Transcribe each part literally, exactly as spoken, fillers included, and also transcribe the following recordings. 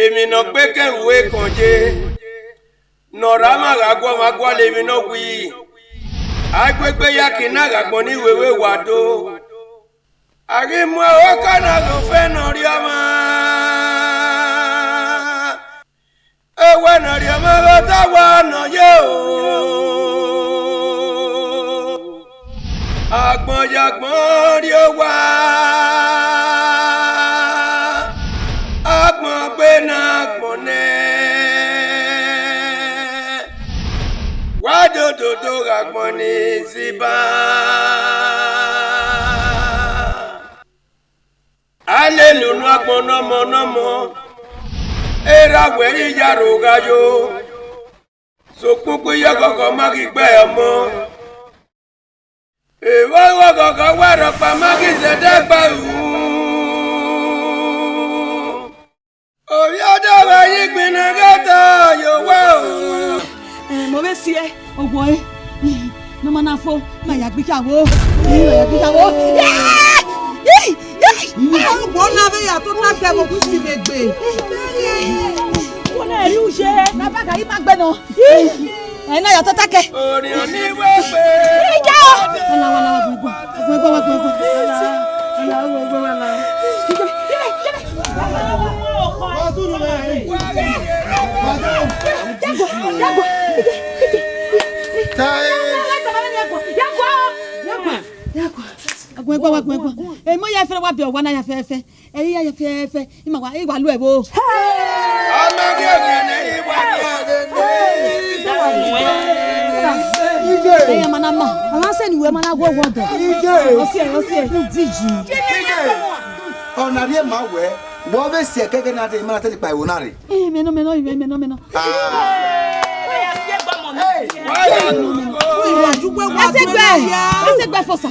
Emwi ne ọ gbe ekẹn vbe uwu ekọn ye, ne ọ rre amwa gha guọmwa gualọ emwi ne ọ wii, a i gu egbe ya ke na gha agbọn ni wẹ vbe wa do. A ghi mu ẹhokan na ghe ofẹn ne ọ rri ọmwa. Ewẹ ne ọ rri ọmwa ghe ọta wa nọ ye o. Agbọn ya agbọn rrie owa, agbọn gbe ne agbọn nẹ, wa dododo ghe agbọn ni ziba. A lele unu agbọn nọmọ nọmọ, erha wẹ i ya rho gha yo, sokpan ukpo iyọghọghọ ma ghi gbe ọmọ. Evba ọghọghọ wa rhọkpa ma ghi zẹdẹ gba ru. Ovbi ọdọ vbe yi gbinna ghe ta ye owa o. Eh, mo vbe siẹ, ọguọ ẹre. Eh, ne ọ ma na fo, ma ya gbe ikha vbo. Eh, ma ya gbe ikha vbo. Yay! Yay! Yay! Ọguọ na vbe ya tota kẹ vbe okhuo isi vbe egbe. Wọ́n náà rí oúnjẹ. Na ba gari ma gbẹ nọ. Ẹ na ya tota kẹ. Orin ni wẹ pe. Ija o. Ala, ala, ala, gbogbo. Gbogbo, gbogbo, gbogbo. Ala, ala, gbogbo, ala. Yagua, yagua, yagua, yagua, yagua, yagua. Agbọn ẹgbẹ wa, agbọn ẹgbẹ. Emo ya fẹrẹ wa bẹ ọwa na ya fẹfẹ. Ẹ ya fẹfẹ. Ima wa, iwa lu ẹvbo. Ọmọ ẹgbẹ ọgẹnẹ iwa lu ẹvbo. Ije. Ẹ ya ma na ma. Ọmọ sẹ ni wẹ ma na wọ wọ dọ. Ije. Ọsiẹ, ọsiẹ. Idiji. Ije. Ọna rhie ma wẹ. Wọ vbe si ẹkẹgẹ na de, ima na te kpa ẹvbo na rre. Eh, mẹ nọ, mẹ nọ, mẹ nọ, mẹ nọ. Ah. Hey. Ẹsẹgbẹ, ẹsẹgbẹ fosa,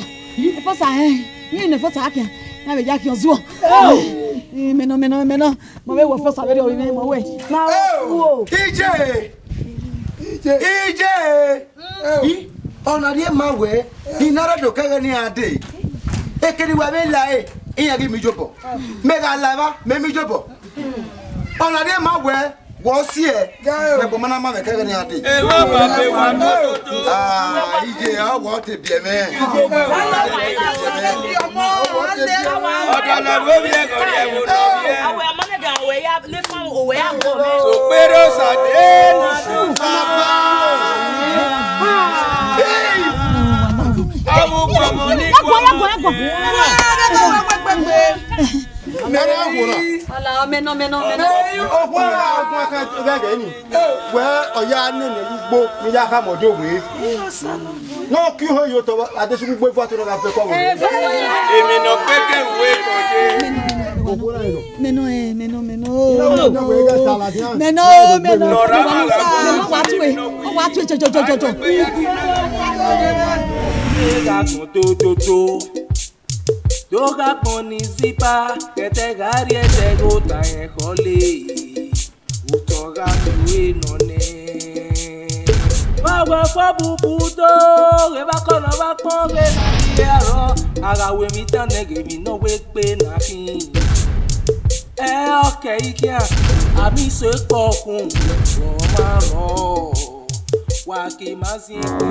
fosa, eh, ni ne fosa akia, na vbe ya khian zuọ. Eh, mẹ nọ, mẹ nọ, mẹ nọ, mo vbe wọ fosa vbe rrie ovbi mwẹ, mo wẹ. Na o. Ije, ije, ije. Ọna rhie ma wẹ, I na rre do kẹghẹ ne iran dee. Ekene wa vbe la ẹre, iran ghi miẹn iyobọ. Mẹ gha la evba, mẹ miẹn iyobọ. Ọna rhie ma wẹ, wọ siẹ, mẹ gbọma na ma mwẹ kẹghẹ ne iran dee. Eva ba be wa dododo. Ah, ije, a wọ te biẹ mwẹ. Ọdọ lẹ vbe ovbi ẹghẹ ọrriẹ vbe odọ vbiẹ. Sokpere Osa de na do saba. Avbe ukpọmọ ni kpọmọ. Mẹ na wòran. Ala, mẹ nọ, mẹ nọ, mẹ nọ. Ọkpọkpọ ọkpọkpọ ẹghẹ ni. Wẹ ọ ya nene ugbo ne ya khama ọdẹ owe. Ne ọ ke ihọn ye otọ, adesugbo ugbo ifuanto ne ọ gha fẹ kọ vbe. Emwi ne ọ gbe ke vbe kọ ye. Mẹ nọ, eh, mẹ nọ, mẹ nọ. Mẹ nọ, mẹ nọ. Mẹ nọ, mẹ nọ. Ọ wa tue, ọ wa tue, jọ, jọ, jọ, jọ, jọ. Gha gbọn toto, do gha gbọn ni ziba, kẹtẹ gha rrie ẹdẹ gho ta ẹkhọ le. Utọ gha miẹn uwẹ nọ nẹ. Wa wẹ fọ bubu do, ghẹ vbe akọnọ vbe akpọn ghe na rhie arọ, a gha wẹ emwi dan nẹ ghe emwi ne ọ wẹ egbe na khin. Ẹ ọkẹ i khian, a miẹn iso ekpọ khun, ọ ma rọ, wa ke ma ziẹn egbe.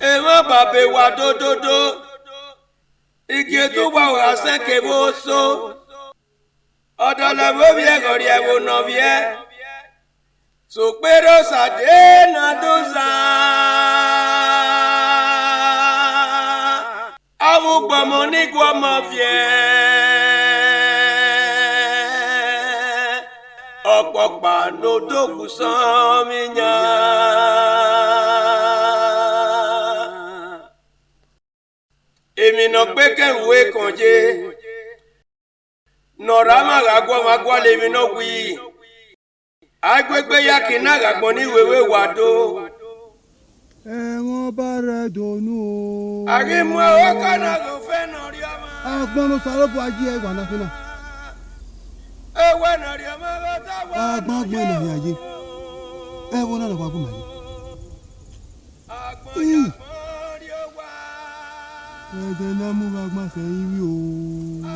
Emwa baba wa dododo, igie te uwa gha sẹ kevbe oso, ọdọlẹ vbe ovbi ẹghẹ ọ rhie ẹvbo ne ọ vbiẹ, sokpan erha Osa de ne a do zan, avbe ugbọmọ ni gu ọmọ viẹ, ọkpọkpa ne odogbu sọnmwi yan. Emwi ne ọ gbe ekẹn ru ekọn ye, ne ọ rre amwa gha gu ọmwa gualọ emwi ne ọ wii. Agbegbe ya ke na gha agbọn ni wevbe wa do. Ẹmwẹ ọba rre do nu o. A ghi mu ẹhoho ka na ghe ofẹn ne ọ rri ọmwa. Agbọn ne Osanobua yi ẹe wa na khin na. Ewẹ ne ọ rri ọmwa vbe ọta wa. Agbọn agbọn ne ọ hia ye. Ẹvbo na ne wa gu ma ye. Agbọn ya mọ rri owa. Ẹdẹ ne a mu vbe agbọn sẹ ivbi o.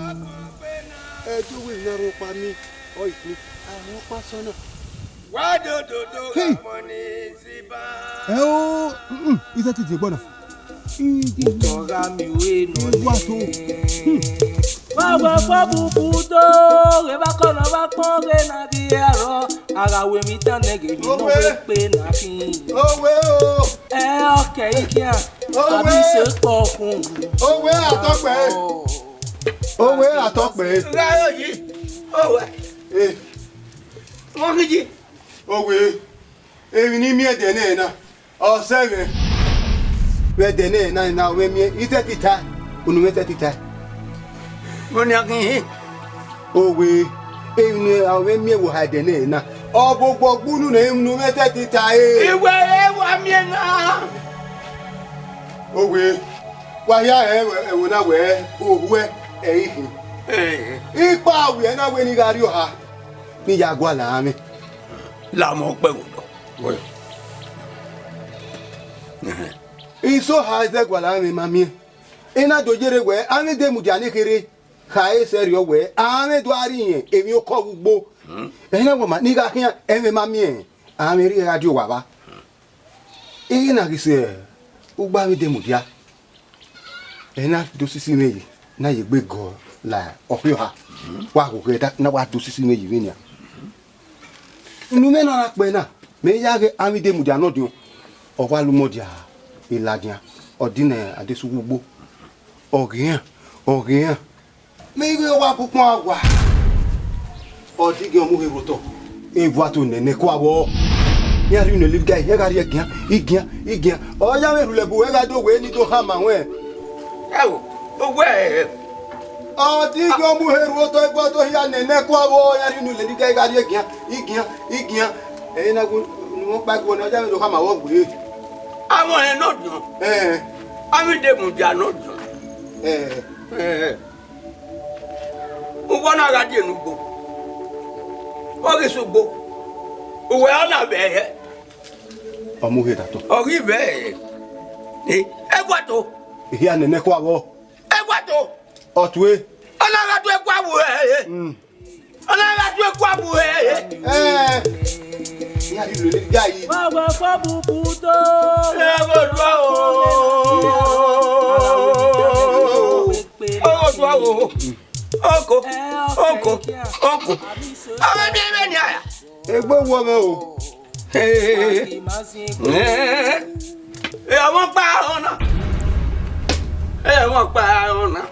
Agbọn gbe na. Ẹdẹ uwẹ ne a rhọkpa miẹn, ọ i khin. A rhọkpa sẹ ọna. Wa dododo gha mọ ni si ba. Ẹ o, mm, mm, ize ti die gbọ na. Otọ gha miẹn ure nọ. Wa to. Hmm. Wa wẹ ọkpọ bubu do, ghe vbe akọlọ vbe akpọn ghe na ghi arọ. A gha wẹ emwi tan nẹ ghe emwi ne ọ wẹ kpe na khin. Owe o. Ẹ ọkẹ ikian, Owe. A bi se kpọ kun. Owe atọkpẹ. Owe atọkpẹ. Gha yo yi. Owe. Eh. Wọ́n kì í jí. Owe, emwi ne I miẹn ẹdẹ nẹ na, ọ sẹ mwẹ. Vbe ẹdẹ nẹ na, na ọ mwẹ miẹn, I sẹtin tae, unu mwẹ sẹtin tae. Mo nian ghi hin. Owe, emwi ne ọ mwẹ miẹn vbe oha ẹdẹ nẹ na, ọ bọ ogbọ gbunu nẹ, unu mwẹ sẹtin tae. Iwẹ ẹ wa miẹn na. Owe, wa hia rẹn ẹvbo na wẹ, ohuẹ ẹ i khin. Eh. Ikpa wiẹ na wẹ ne I gha rrie oha. Ne I ya gualọ amwẹ. Lamọ kpẹvbo dọ. Ẹhẹn. Iso ha zẹ gualọ amwẹ ma miẹn. I na do yerre wẹ, amwẹ de mudia ne kherhe, khare sẹrriọ wẹ, amwẹ do a rri irẹn emwi okọ vbe ugbo. Hmm. Ẹhẹn, na wẹ ma, ne I gha khian, ẹmwẹ ma miẹn, amwẹ rhie gha die owa vba. Ighẹ na ghi sẹ ugbo amwẹ de mudia, ẹ na do sisi mwẹ yi, na ye egbe gọ la ọkhriọha, wa ghoghẹ da, na wa do sisi mwẹ yi vbenian. Unu mwẹ na ra kpẹ na, mẹ ya ghe amwẹ de mudia nọdiọn, ọ wa lu mọdia ladian, ọ di ne a de sẹ uwu ugbo, ọ ghe iran, ọ ghe iran. Mẹ ighẹ wa kpokpọn a wa. Ọ digiẹn ọ mu he rhu otọ. Evua to nene kua vbọ. Iran rhie unu lele iga, iran gha rrie gian, igian, igian. Ọ ya mwẹ rhulẹ bu wẹ gha do wẹ ne I do khama ruẹn. Ẹo, owẹ. Ọ digiẹn ọ mu he rhu otọ, evua to hia nene kua vbọ, iran rhie unu lele iga, iran gha rrie gian, igian, igian. Ẹre na gu ne ọ kpa gu ne ọ ya mwẹ do khama vbọ gbe. Avọnrẹn nọdiọn. Ẹn. Avbe de mudia nọdiọn. Ẹn. Ẹn. Uwẹ na gha die ne ugbo, ọ ghi sẹ ugbo, uwẹ ọ na vbe hẹ. Ọ mu he da tọ. Ọ ghi vbe hẹ. Eh, ẹguato. Ehia nene kua vbọ. Ẹguato. Ọ tue. Ọ na gha tue kua vbe hẹ. Mm. Ọ na gha tue kua vbe hẹ. Eh. Iran rhie unu lele iga yi. Wa wẹ fọ bubu do. Ẹ wo dua o. Ọ dua o. Oko, oko, oko. Ọmọ mi ẹmẹ ni aya. Egbe wọ mwẹ o. Ẹ ọmọ kpa ọna. Ẹ ọmọ kpa ọna.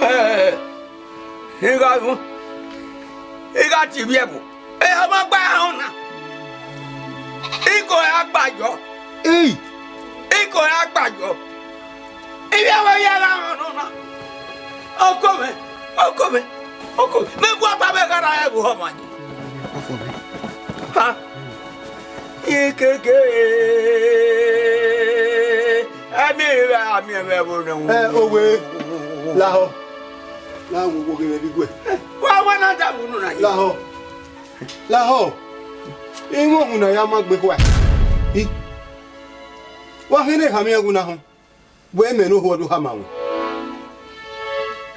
Ẹ, I gha ru, I gha tie ivbi ẹvbo. Ẹ ọmọ kpa ọna. Iko ya gba yọ. Ii. Iko ya gba yọ. Ivbi ẹvbo ya gha rọnọ na. Ọkọ mwẹ, ọkọ mwẹ, ọkọ mwẹ. Mẹ bu ọba mwẹ gha ra ẹvbo họmwa yi. Ha. Ikeke. Ẹmi vbe a miẹn vbe ẹvbo nẹ. Ẹ, owe. Lahọ. Na wo wo ghe vbe bi guẹ. Wa wa na da wu nu na yi. Lahọ. Lahọ. Iwinna ya ma gbe khua. I. Wa khin ne khama iran gu na họn. Wẹ mẹ ne ohu ọdọ khama wẹ.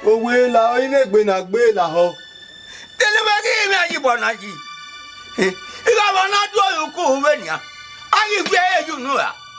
Owe lahọ, I vbe egbe na gbe lahọ. Dele wẹ ghi mwẹ yi bọ na yi. I gha vbe na do ru ku vbe nian. A ghi gu ẹre ye unu ra.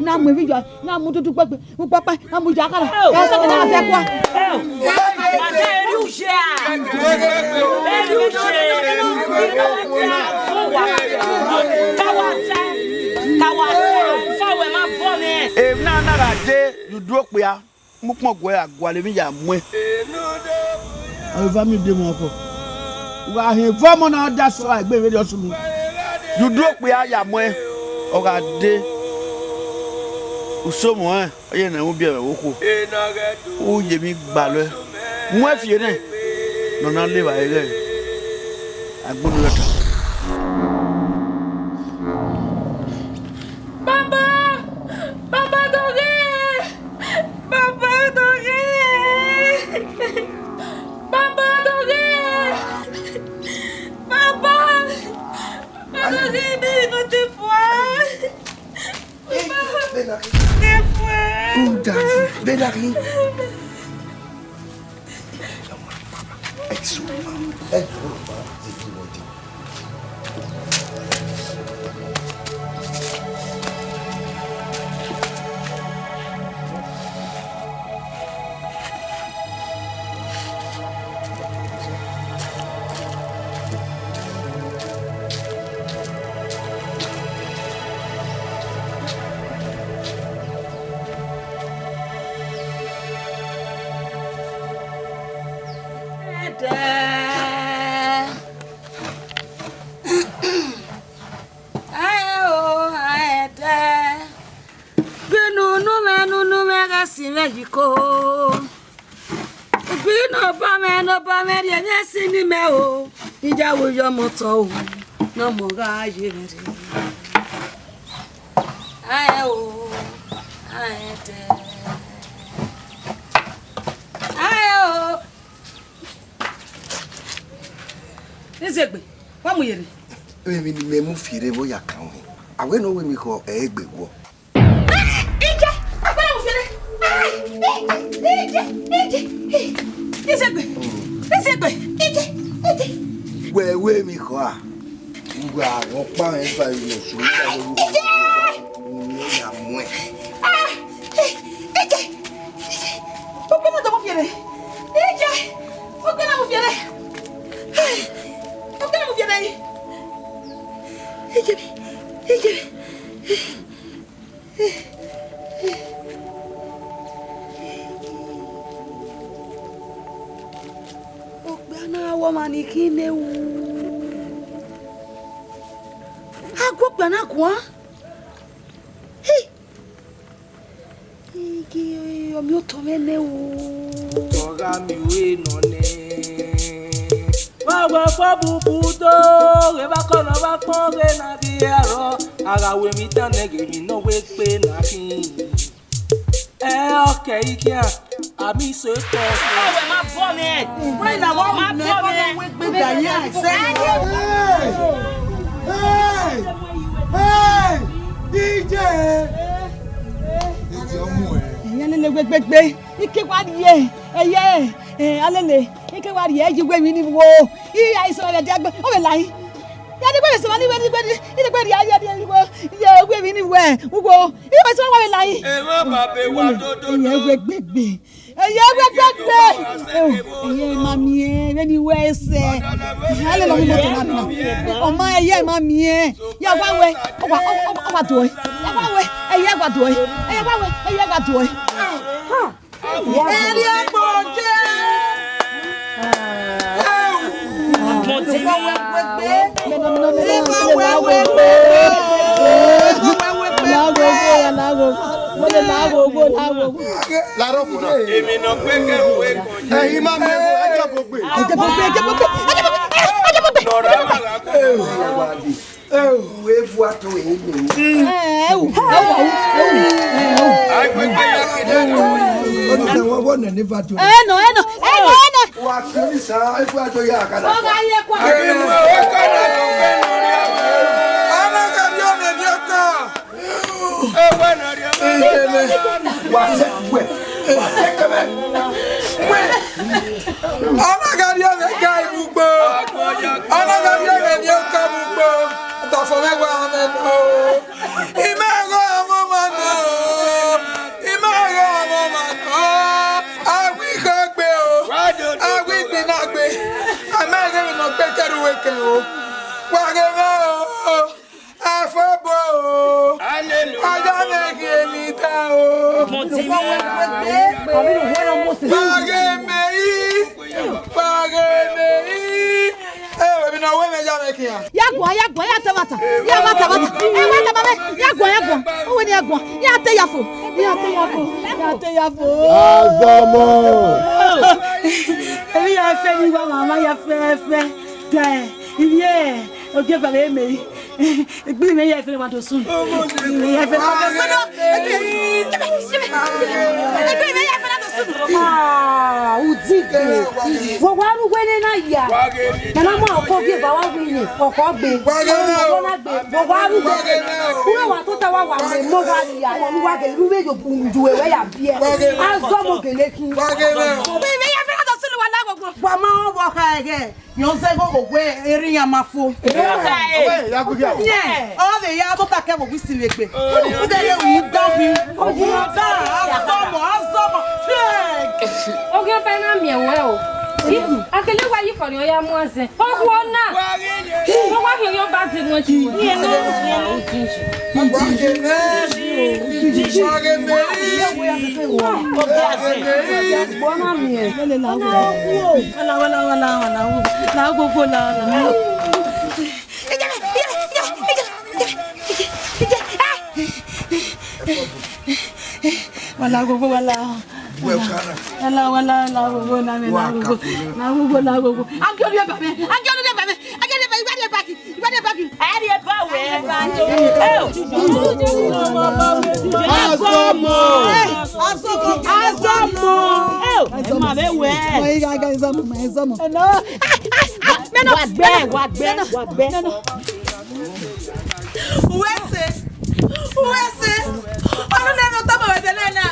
na mu emwi ya, na mu dudu gbegbe, ukpakpa, na mu ya kara, ka sẹ na fẹ kua. Mada eri uje a. Eri uje. Ka wa ta. Ka wa ta. Fa wẹ ma bọ mwẹ. Emwi na na gha dee, ye udu okpia. Mu ukpọn guẹ ra gualọ emwi ya muẹn. Ọ vbe miẹn ude mwẹ ọkhọ. U gha hẹn vbe ọmọ na, ọ da sẹ ọghe egbe vberriọ sunu. Ye udu okpia ya muẹn, ọ gha dee. Usomọ rẹn, ọ ye ne ẹmwẹ ubiẹmwẹ vbe okhuo. U ye emwi gbalọe. Muẹn fi enẹ ne ọ na le evbare ẹghẹ. Agbọn lọta. Baba! Baba doghe! Baba doghe! Baba doghe! Baba! Baba doghe, baby no dey fua. Hey, Benari. Dey fua. Cool down, Benari. Ẹdẹ. Ae o, ae ẹdẹ. Gbe nunu mwẹ, nunu mwẹ, gha si mwẹ yi ko. Gbe ne Ọba mwẹ, ne Ọba mwẹ rhie mwẹ si ne imẹ o. I ya wo ye ọmọ otọ o, ne ọmọ gha ye mwẹ rre. Ae o, ae ẹdẹ. Ae o. Izegbe, wa mu yerre. Emwi ne imẹ mu fi rre vbe ọ ya kan ruẹ. A wẹ ne ọ wẹ emwi khọ ẹ i gbe guọ. Ije, ọkpẹrẹ mu fi rre. Ai, ije, ije. Izegbe, Izegbe, ije, ije. Wẹ wẹ emwi khọ a? Uwa ọkpa mwẹ ba ilo so. Ije! Uwa ya muẹ. Ah! Ije! Ije! Ọkpẹrẹ mu fi rre. Ije! Ọkpẹrẹ mu fi rre. Ai! Ọkpẹrẹ mu fi rre. Ije! Ije! Okpia na wọ ọmwa ni khin ne wu. A gu okpia na guan. Hi! Igi ọmiotọ mwẹ nẹ o. Ọ gha miẹn ure nọ nẹ. Wa wẹ ọkpọ bubu do, ghe vbe akọlọ vbe akpọn ghe na ghi arọ. A gha wẹ emwi dan nẹ ghe emwi ne ọ wẹ egbe na khin. Ẹ ọkẹ i khian, a miẹn iso ekọ. Ẹ wẹ ma bọ mwẹ. Wẹ na wa ma bọ mwẹ. Hey! Hey! Hey! D J! Ẹyẹ lele wẹ gbegbe, ike wa rhie, ẹyẹ, eh, alele, ike wa rhie, ẹyẹ wẹ emwi ni wo. Iya iso rẹ dia gbe, ọ vbe la yi. Ya ni gbe sọ ni wẹ ni gbe ni, ni gbe rhie, ya ni wo, ya wẹ emwi ni wẹ, wo. Iya iso wa vbe la yi. Ẹ ma ba be wa dododo. Ẹyẹ wẹ gbegbe. Ẹyẹ wẹ gbegbe. Ẹyẹ ma miẹn, vbene I wẹ ẹsẹ. Alele ọmọ mọtọ na na. Ọmọ ẹyẹ ma miẹn. Ya wa wẹ, ọ wa, ọ wa, ọ wa do ẹ. Ya wa wẹ, ẹyẹ wa do ẹ. Ẹyẹ wa wẹ, ẹyẹ wa do ẹ. Ha. Ẹrriẹ gbo je. Larọ kuna. Èmi nọ pé kẹrù wẹ kàn jẹ. Ẹ̀yin máa mi ẹjọ́ gbogbo. Ẹjọ́ gbogbo, ẹjọ́ gbogbo, ẹjọ́ gbogbo. Lọ́rọ̀ àwọn àgbà. Uwe vua to ene. Ẹ, ẹ wù, ẹ wù, ẹ wù, ẹ wù. Agbegbe ya kede. Ọdún náà wọ́n wọ́n nà ní vatu. Ẹ nọ, ẹ nọ, ẹ nọ, ẹ nọ. Wa fi omi sa, ẹ fún àjọ ya àkàdà. Ọba yẹ kọ. Àbí mo ẹ kọ́ náà tó fẹ́ nù rí àwọn. Alákàrí ọ̀nà ní ọkà. Ẹ wẹ́ nà rí ọmọ. Wa sẹ wẹ, wa sẹ kẹmẹ. Wẹ. Ọlọgari ọmọ ẹga ibugbo. Ọlọgari ọmọ ẹni ọkọ ibugbo. Tọfọ mẹwa ọmọ ẹnọ. Imẹ ẹghọ ọmọ ọmọ nọ. Imẹ ẹghọ ọmọ ọmọ nọ. Awi ikọ gbe o. Awi igbinna gbe. Amẹ ẹghẹ nọ gbe kẹrù wẹkẹ o. Wa ghe mwẹ o. Afobo o. Hallelujah. Ọjọ́ méjì èmi ta o. Mo ti ní. Pàgẹ́ mẹ́yì. Pàgẹ́ mẹ́yì. Ẹ wẹ̀ mi náà wẹ́ mẹ́jà mẹ́kìá. Ya guan, ya guan, ya ta mata. Ya mata, mata. Ẹ wá ta mata. Ya guan, ya guan. Ó wẹ ni ya guan. Ya te ya fo. Ya te ya fo. Ya te ya fo. Azọmọ. Èmi ya fẹ́ ni wa mama ya fẹ́ fẹ́. Dẹ. Ivie, ogieva vbe mẹ. Egbe mwẹ ya fẹrẹ wa do sunu. Egbe mwẹ ya fẹrẹ wa do sunu. Egbe mwẹ ya fẹrẹ wa do sunu. Ah, udigbe. Wẹ wa ru wẹ ne na ya. Nana ma ọkọ ogieva wa wi ni, ọkọ gbe. Ọkọ na gbe. Wẹ wa ru wẹ. Ure wa tota wa wa mẹ, mo wa ya. Ọmọ wa gele ru vbe yo bu ju wẹ ya biẹ. Azọ mo gele ki. Egbe mwẹ ya fẹrẹ wa do sunu wa la gogo. Wa ma ọvbokhan ẹghẹ. Yọ zẹ gho gho wẹ erha iran ma fo. Yẹn, ọ vbe ya tota kẹ vbe owa isi vbe egbe. Ude ye wu gba wi. Ọgba, azọmọ, azọmọ. Oghian ọba na miẹn wẹ o. A kele wa yi khọriọn ya mu azẹn. Okhuo na. Wẹ wa khian oghian ọba zẹ nuẹn ji wẹ. Wala, wala, wala, wala, wala, wala, wala, wala, wala. Wala gogo, wala. Wala, wala, wala gogo, na mẹ, na gogo, na gogo, na gogo. Agiọlu de ba mẹ, agiọlu de ba mẹ, agiọlu de ba, iwa de ba ki, iwa de ba ki. Ẹ ri eba wẹ. Azọmọ. Azọmọ. Ẹ ma vbe wẹ. Wa gbẹ, wa gbẹ, wa gbẹ. Uwẹ sẹ, uwẹ sẹ. Ọnọna ne ọ tama vbe ẹdẹ na.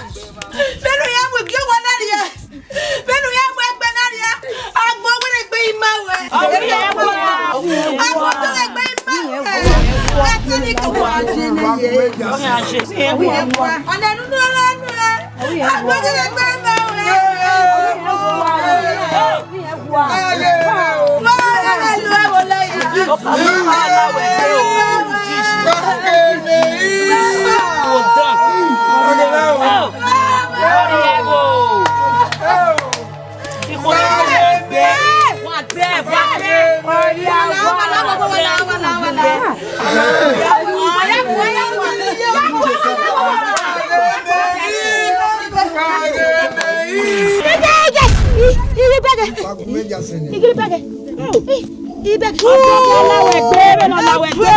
Vbene u ya mu igie owa na rrie. Vbene u ya mu egbe na rrie. Agbọn wẹrẹ egbe ima wẹ. Agbọn wẹrẹ egbe ima wẹ. Ẹtẹ ni kọkọ. Ọna enu nọ ra nọ ra. Agbọn wẹrẹ egbe ima wẹ. Igiri bẹgẹ. Igiri bẹgẹ. Ọgẹgẹ ọla wẹ gbe, vbene ọla wẹ gbe.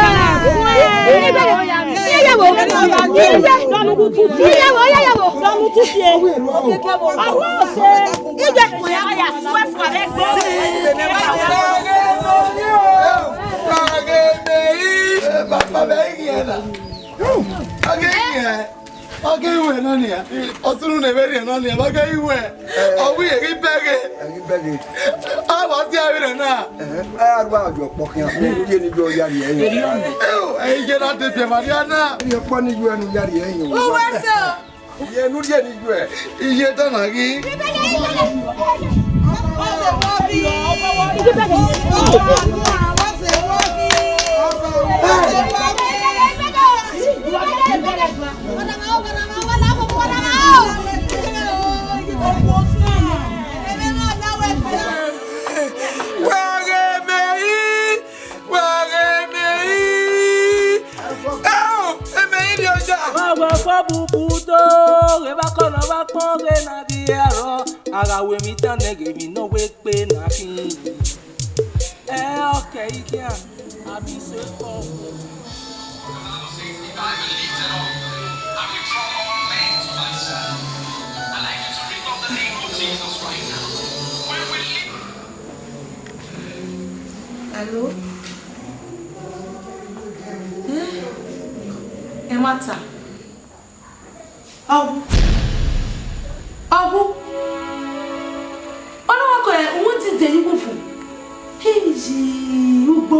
Igiri bẹgẹ. Iye wo. Iye. Dọnu tutu. Iye wo, iye wo. Dọnu tutu. Ọwọ ọse. Iye. Ọya suẹ fua vbe gbe. Baba vbe ghi ẹna. Ọghe iwẹ, ọghe iwẹ nọ nia, ọ sunu ne vbe rhiẹn nọ nia, ọghe iwẹ, ọ wẹ irẹn ghi bẹghe. Ẹ ghi bẹghe. A wa si avbe rẹ na. Ẹhẹn, a ru ayọ kpọ khian, ne u rhie ne iye ya rhie ẹre. Eo, ẹ i ye na de biẹ ma nia na. Rhie kpọ ne iye ne u ya rhie ẹre. Uwẹ sẹ o. Iye ne u rhie ne iye, iye da na ghi. Wa ghe mẹ yi, wa ghe mẹ yi. Ẹo, emẹ yi rhie ọya. Wa wẹ fọ bubu do, ghẹ vbe akọnọ vbe akpọn ghe na ghi arọ, a gha wẹ emwi dan nẹ ghe emwi ne ọ wẹ kpe na khin. Ẹ ọkẹ igian, a bi so ekọ. If I were lifted up, I would draw all men to myself. I'd like you to lift up the name of Jesus right now. When we lift Hello? Ẹ? Ẹmwata. Ọghu. Ọghu. Ọ na wa kọ uwu dide ye uwu fu. Iyi ugbo.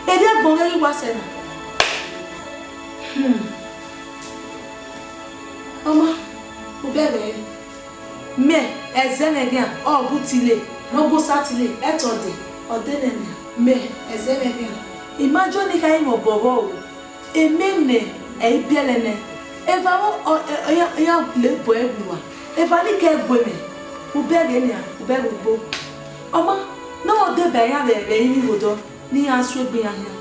Erriọ agbọn ghẹ ghi wa sẹ na. Hmm. Ọ ma, u bẹghe ẹre. Mẹ, ẹzẹ mwẹ khian, ọ gu tile, ne ọ gu osa tile, ẹtọ dee, ọ dee nẹ nian. Mẹ, ẹzẹ mwẹ khian, I ma jọ ne I kha rinmwian obọ vbọ o. Emẹ nẹ, ẹ i biẹlẹ nẹ. Eva vbe ọ, ọ, ọ, iran, iran le bọ ẹre vbe uwa. Eva ni kẹ gue mwẹ, u bẹghe nian, u bẹghe ugbo. Ọ ma, ne ọ deba iran vbe, vbe ẹrinmwi vbe odọ, ne iran suẹgbe iran khian.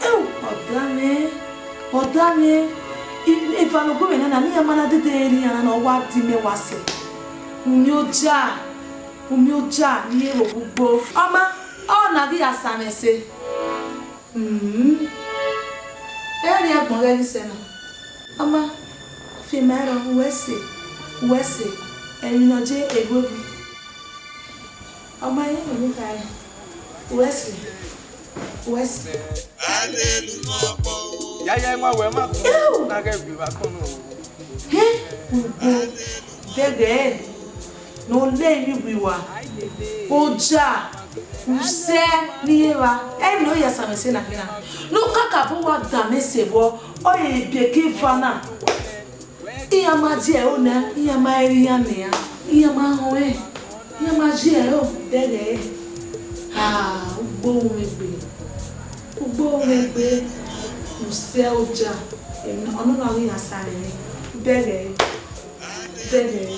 Ẹo, ọda mwẹ, ọda mwẹ, i-, eva ne ọ gu mwẹ nana, ne iran ma na dede rre iran na, ọ wa di mẹ wa sẹ. Umiẹn oja, umiẹn oja, ne I ye vbe owa ugbo. Ọ ma, ọ na ghi ya sa mwẹ ẹse. Hmm. Ẹ rhie agbọn ghẹ ghi sẹ na. Ọ ma, fi ma rrọọ, uwẹ sẹ, uwẹ sẹ, emwi ne ọ je erueru. Ọ ma, emwi ne ọ kha re, uwẹ sẹ, uwẹ sẹ. Yaya, ima wẹ ma kọ, na ghẹ vbe evba kọn nọ. Hẹ, ugbo, dẹghẹ ne ọ lẹ emwi wiwa, oja, usẹ ni ye evba, ẹmwẹ ne ọ ya samẹ sẹ na khin na. Ne ọ kakabọ wa da mwẹ sẹ vbọ, ọ ye biẹ ke eva na. Iran ma die ẹro na, iran ma rẹn iran ne iran, iran ma họn ẹn, iran ma die ẹro, dẹghẹ ẹre. Ah, ugbo mwẹ gbe, ugbo mwẹ gbe, usẹ oja, ọnọna ghi ya sa rẹn, dẹghẹ ẹre, dẹghẹ ẹre.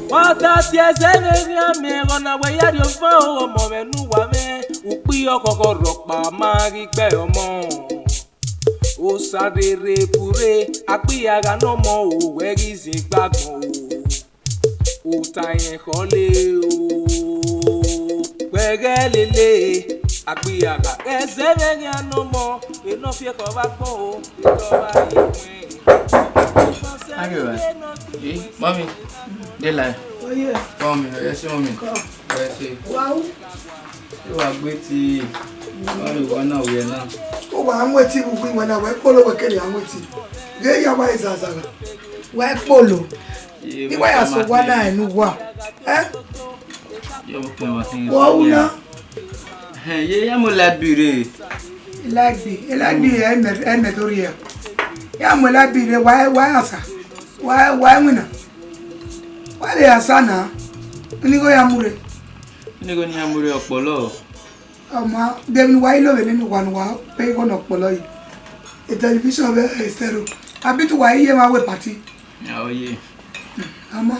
Wa ta si ẹzẹ vbe erriamẹ, ẹghẹ na wẹ ya rhie ofan o, ọmọ mwẹ ne uwa mwẹ, ukpi ọkhọkhọ rhọkpa ma ghi gbe ọmọ. Osa rere burre, akpia gha ne ọmọ o, wẹ ghi zin gbagbọn o. Uta yẹn khọle o, wẹ ghẹ lele, akpia gha ghẹ zẹ vbe eghian ne ọmọ, enọ fi ekhọ vbe agbọn o, enọ vbe aye. Ayo, eh, mommy, they lie. Oh, yeah. Mommy, yes, mommy. Come. Yes, eh. Wow. Ẹ wa gbe eti, wa rre owa na wiẹ na. Uwa mu eti vbe uwu iwẹn na, wẹ kpolo wẹ kere a mu eti. Ghe ya wa zazagha. Wẹ kpolo. Iwa ya so owa na enu uwa. Eh? Wọ wu na. Hẹn, ye ya mu lagbi rre. Lagbi, lagbi ẹmẹ, ẹmẹ do rhie. Ya mu lagbi rre, wa, wa asa. Wa, wa winna. Wa le asa na. Ni go ya mu rre. Ni go ni ya mu rre ọkpọlọ. Ọ ma, de emwi ne uwa i lo vbe nene uwa ne uwa pe igho ne ọkpọlọ yi? E television vbe ẹsẹro. Abi te uwa i ye emwa wẹ party? Ya, ọ ye. Ọ ma.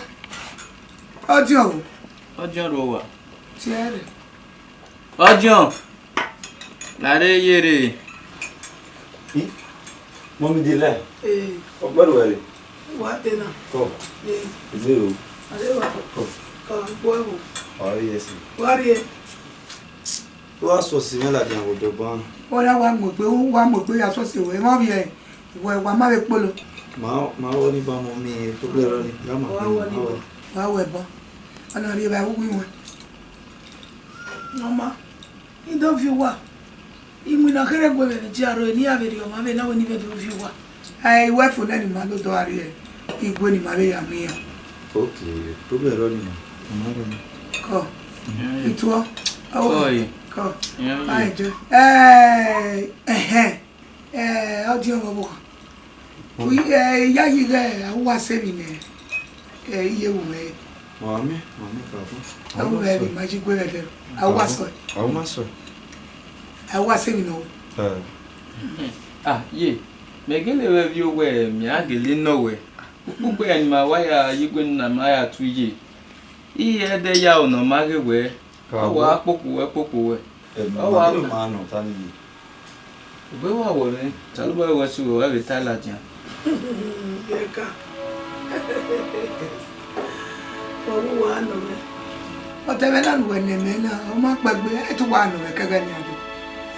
Ọdiọn o. Ọdiọn rre owa. Tiẹ rre. Ọdiọn. La rre ye rre. Mummy dey lie. Ee. Ọgbẹrẹ wẹ rre. Wa te na. Come. Ee. Ide o. Ade wa. Come. Come, gbọ ẹvbo. Wa rrie ẹse. Wa rrie. Wa sọ si mwẹ ladian vbe odọ ban. Ọ na wa mu egbe, wa mu egbe ya sọ si ruẹ, emwa vbiẹ, wẹ wa ma vbe kpolo. Ma, ma wọ ni ba mummy, problem rọ ni, ya ma. Wa wọ ni ba. Wa wẹ ban. Ọ na rhie evba vbe uwu iwẹn. Ọ ma, I do viọ uwa. Iwinna kherhe gue mwẹ vbe idia rro, eni a vbe rhie ọmwa vbe na wẹ ne I vbe do viọ uwa. Ẹ, I wẹ fo nẹ ne ima lo dọ a rrie igue ne ima vbe ya miẹn iran. Okay, problem rọ ni ma. Ima rọ ni. Kọ. Ituọ. Kọ ye. Kọ. Ẹ, ẹhẹn. Ẹ, ọdiọn vbe ọvbokhan. Ẹ, I yayi ighẹ a wa sẹ emwi ne, ẹ, I ye vbe mwẹ. Wa mẹ, wa mẹ ka bọ. A wu vbe ma ji gue vbe ẹdẹ. A wa sọ. A ma sọ. A wa sẹ emwi nọ. Ah, ye. Mẹ gele vbe viọ wẹ, mẹ a gele nọ wẹ. Ukpukpu ne ima wa ya ye igue na ma ya tu ye. I ẹdẹ ya ro ne ọ ma ghe wẹ. Ọ wa kpokpo wẹ, kpokpo wẹ. Ọ wa ma nọ ta ni ye. Ugbe wa wọ mwẹ, Osanobua wẹ sẹ uwẹ, wa vbe ta ladian. Eka. Wa wu wa nọ mwẹ. Ọtẹn mwẹ na ne uwẹ nọ mẹ na, ọ ma kpẹgbe, ẹ te uwa nọ mwẹ kẹghẹ nian do.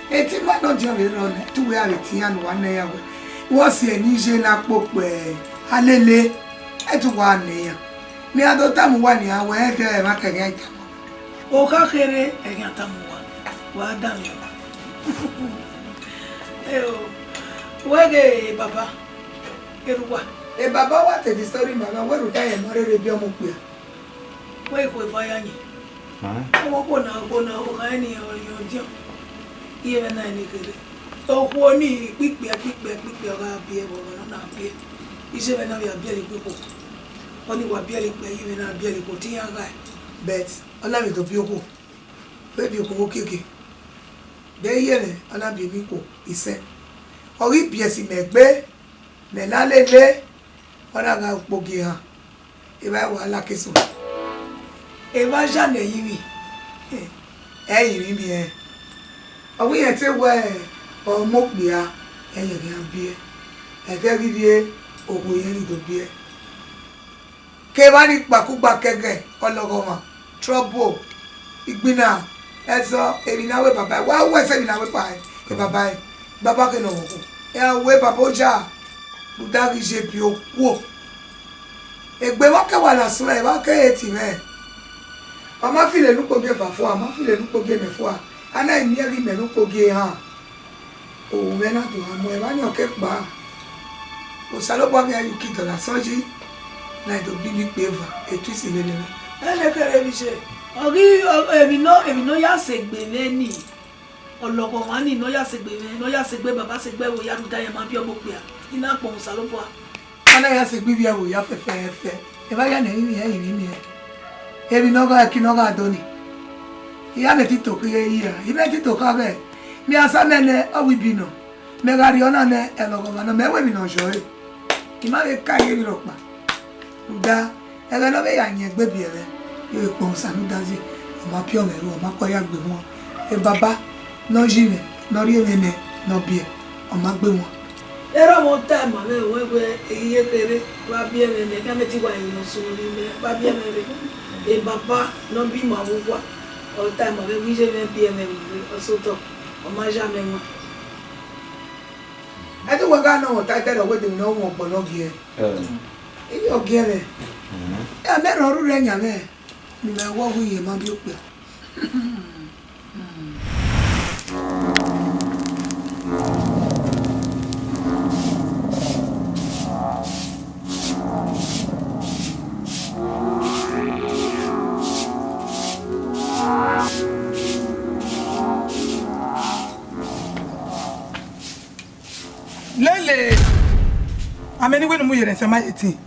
Eti ma nọ diọn vbe rrọọ nẹ, ẹ te uwẹ a vbe te iran ne uwa nọ iran wẹ. Wẹ ọ si ẹre ne I ye na kpokpo, a lele, ẹ te uwa nọ iran. Ne iran do tama uwa nian wẹ, ẹ dẹ ẹmwata ẹghẹ iran tama. Okha kherhe ẹghẹ iran tama uwa, wa danmwẹ ọmwa. Eo, wẹ ghe baba, erha uwa. E baba wa te the story ma, wẹ rhunmwuda ẹre ma rherhe biẹ ọmọ okpia. Wẹ i khu eva ya yin. Ọmọ okhuo na, okhuo na, okhuo kha ni ọdiọn. Iye mwẹ na ni kherhe. Okhuo ni kpikpia, kpikpia, kpikpia ọ gha biẹ vbe ọghọ ne ọ na biẹ. Iye mwẹ na vbe a biẹre ikpikpo. Ọ ni wa biẹre ikpẹ, iye mwẹ na biẹre ikpo, te iran ghae. But ọ na vbe do biẹ okhuo. Vbe biẹ okhuo vbe okiekie. Vbe iye mwẹ, ọ na biẹ emwi ikhuo isẹn. Ọ ghi biẹ ẹse mẹ gbe, mẹ na lele, ọ na gha ukpogiẹ ehan. Evba wa la keso. Evba ya ne ẹrinmwi. Ẹrinmwi miẹn. Ọ wẹ irẹn te wẹ ọmọ okpia, ẹyẹn khian biẹ. Ẹghẹ ghi rhie, okhuo irẹn ghi do biẹ. Kevba ni kpakugba kẹghẹ, ọlọghọmwa, trouble, igbinna, Ẹzọ, emwi ne a wẹ baba ẹre, wa wẹ sẹ emwi ne a wẹ pa ẹre, e baba ẹre, baba ke nọ vbe okhuo. Iran wẹ baba oja, rhunmwuda ghi ye biẹ okuo. Egbe vbe ọ ke wa na suẹn, evba ke he ti mwẹ. Ọ ma filo ene ukpogiẹ eva fua, ọ ma filo ene ukpogiẹ enẹ fua, a na miẹn ghi mẹ ne ukpogiẹ ehan. Ovbi mwẹ na do gha mu ẹmwẹ ni ọ ke kpao. Osanobua ghi ya ye uki dọlọ asọn yi, na do gbe ivbi ikpia eva, etuisi vbe nene. Ẹnẹ kherhe vbe iye, ọ ghi, emwi nọ, emwi ne ọ ya sẹ egbe mwẹ ni, ọlọghọmwa ni ne ọ ya sẹ egbe mwẹ, ne ọ ya sẹ egbe baba, sẹ egbe ẹvbo ya rhunmwuda iran ma biẹ ọmọ okpia, I na kpọnmwẹ Osanobua. A na ya sẹ egbe ivbi ẹvbo ya fẹfẹfẹ, evba ya nẹ, emwi miẹn, emwi miẹn. Emwi ne ọ gha, ẹki ne ọ gha do ni. I ya mẹ te tokha ye ra, I mẹ te tokha ghẹ, mẹ a sa mẹ nẹ, ọ wẹ ibi nọ. Mẹ gha rrie ọna nẹ, ẹlọghọmwa nọ, mẹ wẹ emwi ne ọ yọ ẹre. I ma vbe ka ye emwi rhọkpa. Rhunmwuda, ẹghẹ ne ọ vbe ya yin egbe biẹ mwẹ, I vbe kpọnmwẹ Osanudazi, ọ ma piọ mwẹ ru, ọ ma kọ ya gbe wọn. E baba ne ọ yi mwẹ, ne ọ rhie mwẹ nẹ, ne ọ biẹ, ọ ma gbe wọn. Erha mwẹ ọ ta ma mwẹ wẹẹ, wẹẹ, I ye kherhe, wa biẹ mwẹ nẹ, khian mẹ te wa yin ne ọ sunu ne imẹ, wa biẹ mwẹ rre. E baba ne ọ biẹ ima vbe owa, ọ ta ma mwẹ wẹẹ, iye mwẹ biẹ mwẹ vbe, ọ sẹ otọ, ọ ma ya mwẹ wan. Ẹdẹ uwẹ gha nọ mwẹ ọta, ẹdẹrẹ wẹẹ de emwi ne ọ wọn ọgbọ ne ọ giẹ. Iyọ giẹ mwẹ. Ẹ, mẹ rhọ rhurhu ẹyan mwẹ, ne imẹ wẹ ọghe iyẹn ma biẹ okpia. Lele, amẹ ne I wẹ ne u mu ye rẹn sẹ ma ye tin.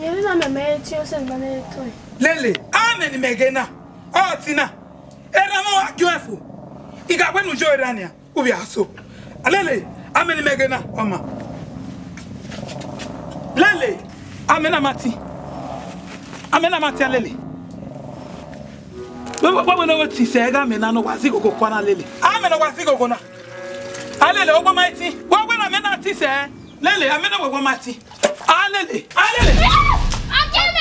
Yevbe na mẹ mẹ ye tin, ọ sẹ ne ma mẹ ye tin. Lele, amẹ ne imẹ ghe na, ọ tin na. Erha mwẹ wa gie uẹ fo. I gha wẹ ne u yo erha nian, u vbe a so. A Lele, amẹ ne imẹ ghe na, ọ ma. Lele, amẹ na ma tin. Amẹ na ma tin, a Lele. Wẹ, wẹ, wẹ, wẹ ne ọ tin sẹ, gha amẹ na ne ọ wa zẹ ighogho kua na, Lele. Amẹ ne ọ wa zẹ ighogho na. A Lele, ọgbọ ma i tin. Wẹ wẹ ne amẹ na tin sẹ. Lele, amẹ na wẹ wẹ ma tin. A Lele, a Lele. Ọgẹmẹ!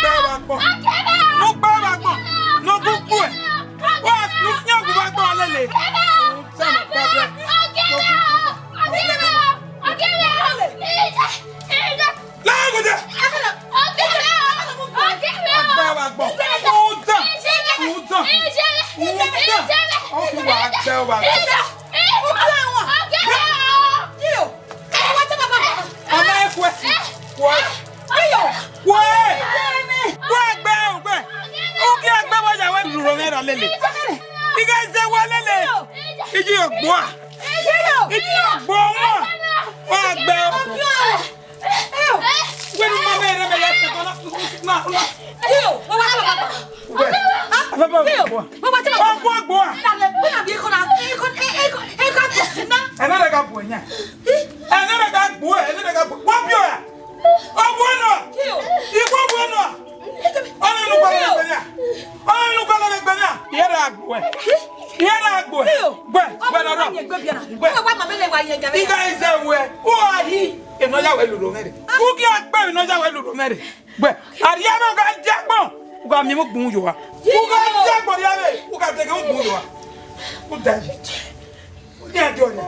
Ọgẹmẹ! Nu gbe vbe agbọn. Nu gu gbuẹ. Wa nu fian gu vbe agbọn, a Lele. Ọgẹmẹ! Ọgẹmẹ! Ọgẹmẹ! Ọgẹmẹ! Lagode! Ọgẹmẹ! Ọgẹmẹ! Gbe vbe agbọn. Udan! Udan! Udan! Ọ fi wa gbe vbe agbọn. Ọmọ ẹ kue. Kue. Kue. Kue gbe, kue. Uki egbe vbe ọ ya wẹ lulu mwẹ ra, Lele. I gha zẹ wẹ, Lele. Iji ogbua. Iji ogbua wa. Wa gbe. Wẹ ne ma mẹ rẹ mẹ ya sẹ kọ na, na, na. Wẹ. Afẹ bọ. Wẹ wa ti ma. Wa gbe. Ẹnẹ rẹ gha bu ẹyan. Ẹnẹ rẹ gha gbuẹ, ẹnẹ rẹ gha gbuẹ. Wa biẹ ọra. Ọ buẹ nọ. Igwe ọ buẹ nọ. Ọnẹ nu gbalọ vbe gbẹn nia. Ọnẹ nu gbalọ vbe gbẹn nia. Iye rẹ gbuẹ. Iye rẹ gbuẹ. Gbẹ, gbẹ nọ rọ. Gbẹ. Igha izẹ wẹ. U a hi. Enọ ya wẹ lulu mwẹ rre. U ghi a gbe enọ ya wẹ lulu mwẹ rre. Gbẹ. Arria mwẹ u gha dia agbọn. U gha miẹn ugbun yo wa. U gha dia agbọn rria vbe. U gha dege ugbun yo wa. U da yi. Iran gie ọrria.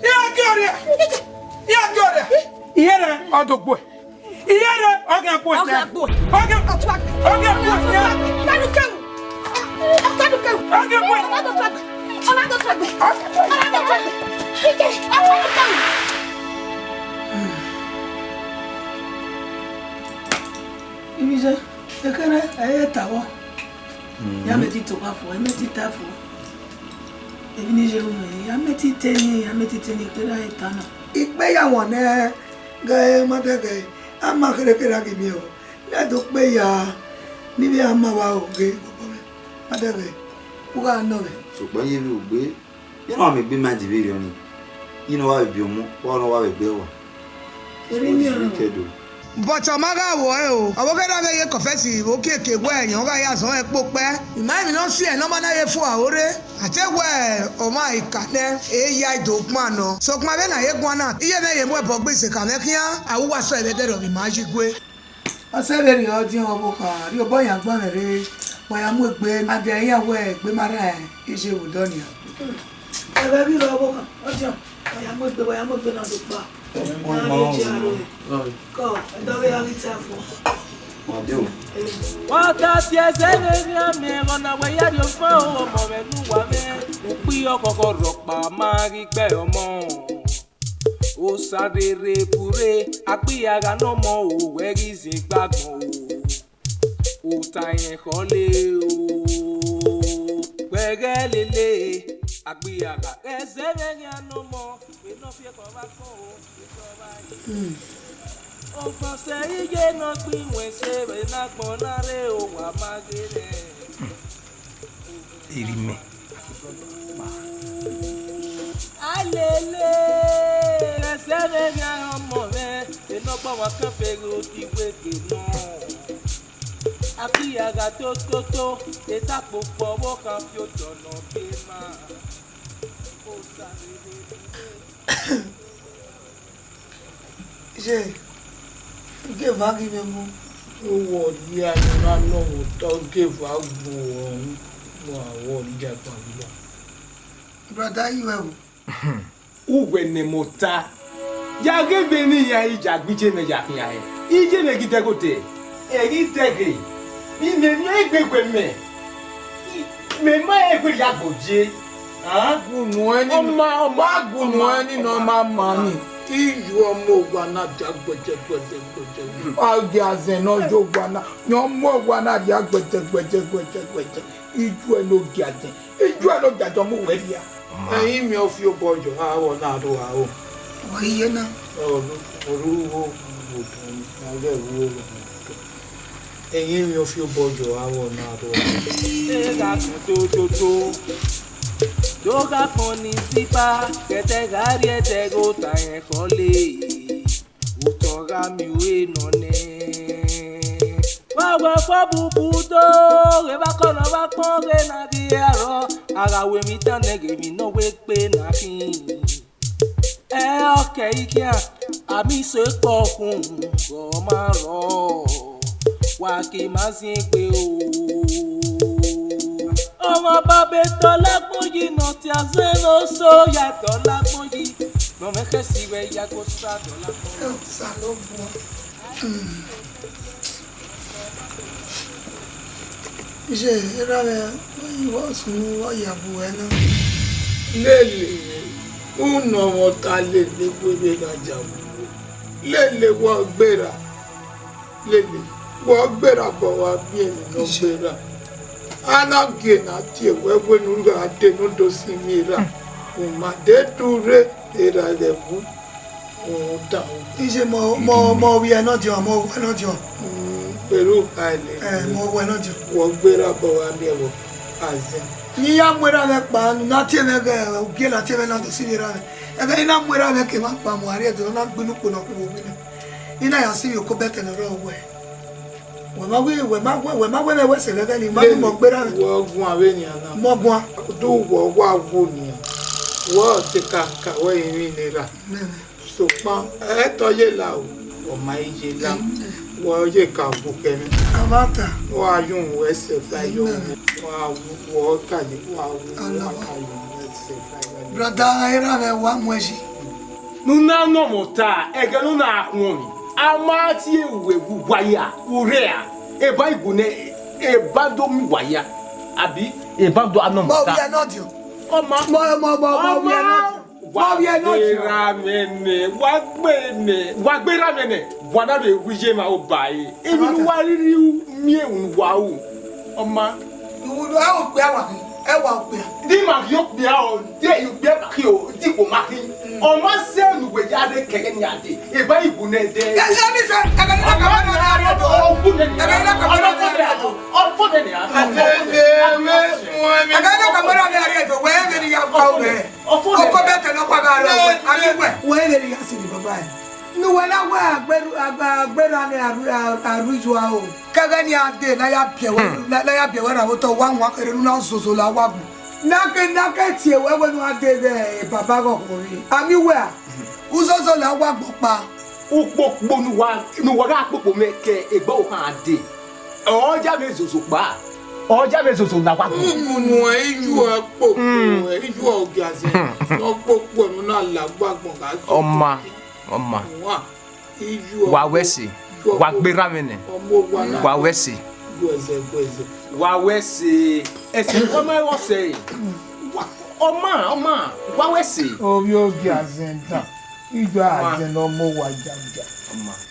Iran gie ọrria. Iran gie ọrria. Iye rẹ, ọ do gbuẹ. Iye rẹ, ọ ghian gbuẹ. Ọ ghian gbuẹ. Ọ ghian, ọ ghian gbuẹ. Ọ ghian gbuẹ. Ọ ghian gbuẹ. Ọ ghian gbuẹ. Ibi iye, ekene, ẹ i re ta vbọ. Ya mẹ te tokha fo, ẹ mẹ te ta fo. Emwi ne I ye ru mwẹ, ya mẹ te te ni, ya mẹ te te ni, ekene a i ta na. Ikpe ya wan nẹ, ghẹ ma dẹghẹ, a ma kherhe kherhe a ghi miẹn o. Mẹ do kpe ya, ne I vbe a ma vbe aro ghe, bọbọ mwẹ, ma dẹghẹ, u gha nọ mwẹ. Sokpan ye vbe ugbe, Iran ma miẹn egbe ma di vberriọ nii. I nọ wa vbe biẹ ọmọ, wa nọ wa vbe gbe ẹwa. Erriọ nii ọnrẹn. But ọ ma gha wọọ ẹre o. Ọvbokhan na vbe ye confess vbe okieke wẹẹ, rẹn ọ gha ya zọn ẹn kpokpẹ. I ma emwi ne ọ si ẹn ne ọ ma na ye fo aro rre. A te wẹẹ ọmwa ika nẹ, e ya do gban nọ. Sokpan vbene a ye guan na, iye mwẹ ye mu ẹbọ gbe isekha mwẹ khian, a ru uwa sẹ vbe ẹdẹrriọ vbe ima yi gue. Ọ sẹ vberriọ, ọdiọn ọvbokhan, rhie obọ yan gbanmwẹ rre, wa ya mu egbe, a dia iran wẹ egbe ma rran iye vbe odọ nian. Ẹghẹ vberriọ ọvbokhan, ọdiọn, wa ya mu egbe, wa ya mu egbe na do kpa. Na rhie aro. Kọ, ẹdọ vbe ya ghi ta fo. Wa ta si ẹzẹ vbe erriọ mẹ, vbọ na wẹ ya rhie ofan o, ọmọ mwẹ ne uwa mwẹ, ukpi ọkhọkhọ rhọkpa ma ghi gbe ọmọ. Osa rere burre, akpia gha ne ọmọ o, wẹ ghi zin gbagbọn o. Ota rẹn khọle o, wẹ ghẹ lele, akpia gha ghẹ zẹ vbe eghian ne ọmọ, vbe ne ọ fi ekhọe vbe agbọn o, vbe ne ọ vba ye. Ofẹn sẹ iye ne ọ gbe iwẹn se vbe ne agbọn na rre, owa ma ghe rẹ. Erha imẹ. Alele, ẹsẹ vbe eghian ọmọ mwẹ, enọgbọ wa kẹfẹ ghe oti wegbe nọ. Akpia gha toto, eta kpokpo ọvbokhan fi otọ nọ ke ma. Osa rere. Iye, gie eva ghi mwẹ mu. Uwẹ ọ dia ne u na nọ vbe otọ, gie eva gbe uẹ ru, wa vbe ọ dia gba vbe uwa. Brother, you have. Uwẹ ne mẹ ota. Ya ghe vbene iran i ya gbe iye mwẹ ya khian hẹ. Iye mwẹ ghi dẹghe odẹ. Ẹ ghi dẹghe. Imẹ miẹn egbe gue mẹ. Mẹ ma rẹn egbe rhie agbọn ye. Gunu ẹni, ọ ma, ọ ma gunu ẹni ne ọ ma ma ni. Iye ọmọ owa na dia gbẹdẹ, gbẹdẹ, gbẹdẹ. A gia zẹn ne ọ ye owa na, ne ọ mu owa na dia gbẹdẹ, gbẹdẹ, gbẹdẹ, gbẹdẹ. Iye ẹre ne ọ gia zẹn, iye ẹre ne ọ gia zẹn, ọ mu wẹ rhia. Ẹyin miẹn ọ fi obọ yọ, a vbọ na rro aro. Ọ iye na. Ọ ru, ọ ru wo, wo, wo, wo, wo. Ẹyin emwi ọfiobọ yọ avbe ọna rua. Te gha kpọn toto, do gha kpọn ni sipa, kẹtẹ gha rrie ẹdẹ ghe ota ẹn khọle, otọ gha miẹn ue nọ nẹ. Wa wẹ fọ bubu do, ghẹ vbe akọnọ vbe akpọn ghe na ghi arrọọ, a gha ru emwi dan nẹ ghe emwi ne ọ wẹ egbe na khin. Ẹ ọkẹ ikian, a miẹn iso ekpọ khun, ọ ma rrọọ, wa ke ma ziengbe o. Ọmwa ba be tọ la gbọn yi ne ọ tie azẹn ne oso ya tọ la gbọn yi, ne ọ mwẹ khẹ si vbe ya go sa tọ la gbọn yi. Iye, erha mwẹ, I wa sunu, I wa ya bu ẹre na. Lele, u nọ mwẹ ọta lele, wẹ vbe gha ya bu wẹ. Lele, wẹ ọ gberra. Lele, wẹ ọ gberra, bọ wa biẹ emwi ne ọ gberra. A na gie ne a tie wẹ wẹ ne u gha dee ne u do sinmwi erha. U ma de tu rre, erha ghẹ bu. Iye, mọ, mọ, mọ wiẹ nọdiọn, mọ wiẹ nọdiọn. Pẹ̀lú àìlè. Ẹ, mọ wiẹ nọdiọn. Wọ gbéra bọ̀ wá bí ẹ̀wọ̀, azẹn. Ne I ya mu erha mwẹ kpa, ne a tie mwẹ ghẹ, ugie ne a tie mwẹ na do sivbi erha mwẹ. Ẹghẹ ne I na mu erha mwẹ ke emwa kpa mu, a rhie ẹdẹ, ọ na gbinu ukpo ne ọ khin vbe owiẹ nẹ. I na ya sivbi oko bẹtẹ ne ọ rrọọ wẹ. Wẹ ma wẹ, wẹ ma wẹ, wẹ ma wẹ mwẹ wẹ sẹ vbe ẹghẹ ne I ma, ne mọ gbera mwẹ. Wọ guan vbenian na. Mọ guan. Do wọ wa wo nian. Wọ te ka ka wẹ emwi ne ra. Nene. Sokpan, ẹ tọ ye la o. Wọ ma i ye la. Wọ ye ka wo kẹ mwẹ. Amata. Wa yun wẹ sẹ fa yo. Nene. Wa wo ka ye, wa wo, wa ka yun wẹ sẹ fa yo. Brother, erha mwẹ wa mu ẹzi. Ne u na nọ mwẹ ọta, ẹghẹ ne u na khuọnmwi, a ma tie ruẹ vbe uwa ya, u rre ra? Eba iwu nẹ, eba do mu uwa ya, abi eba do anọ mwẹ ọta. Mọ wiẹ nọdiọn. Ọ ma, mọ, mọ, mọ, mọ wiẹ nọdiọn. Mọ wiẹ nọdiọn. Wa gbera mwẹ nẹ, wa gbe nẹ, wa gbera mwẹ nẹ, wa na vbe ru iye ma oba ẹre. Emwi ne uwa rhirhi miẹn unu wa ru, ọ ma. Iwudu, ẹ okpia wa khin, ẹ wa okpia. Di ma ghi okpia o, di okpia ma khin o, di wo ma khin. Ọ ma sẹ ne uwẹ ya rre kẹghẹ ne a dee, eba iwu nẹ dẹ. Ẹ, ẹ, mi sẹ, ẹ, ẹ, ẹ, ẹ, ẹ, ẹ, ọ fo nẹ, ọ fo nẹ, ọ fo nẹ, ọ fo nẹ. Ẹ, ẹ, ẹ, ẹ, ẹ, ẹ, ẹ, wẹ vbene I ya gua ruẹ. Ọ fo nẹ. Oko bẹtẹ ne ọ kpa gha rrọọ wẹ, a ghi wẹ. Wẹ vbene I ya sẹ ne baba ẹre. Ne uwẹ na wẹ a gbe, a gbe, a gberra nẹ a ru, a, a ru iyua o. Kẹghẹ ne a dee ne a ya biẹ wẹ, ne a ya biẹ wẹ ra vbe otọ, wa wan kherhe ne u na zozo la wa gun. Ne a ke, ne a ke tie wẹ wẹ ne u gha dee vbe baba ghọghọ rre. A miẹn uwẹ a? U zozo la wa gbọkpa. Ukpokpo ne uwa, ne uwa gha kpokpo mwẹ ke egbe ọvbokhan dee. Ọ ya mwẹ zozo kpa. Ọ ya mwẹ zozo na wa gbọn. Unu ẹ, iyu ẹ kpokpo, iyu ẹ ogiazẹ. Ne ọ kpokpo ne u na la gbe agbọn gha zẹ. Ọ ma, ọ ma. Wa, iyu ẹ, wa wẹ ẹse, wa gberra mwẹ nẹ. Ọmọ owa na. Wa wẹ ẹse. Guẹzẹ, guẹzẹ. Wa wẹ ẹse, ẹse, ọmọ ẹ wẹ ọsẹ. Wa, ọ ma, ọ ma, wa wẹ ẹse. Ovbi ogiazẹ dan. Ijo azẹn ne ọ mu owa jaja.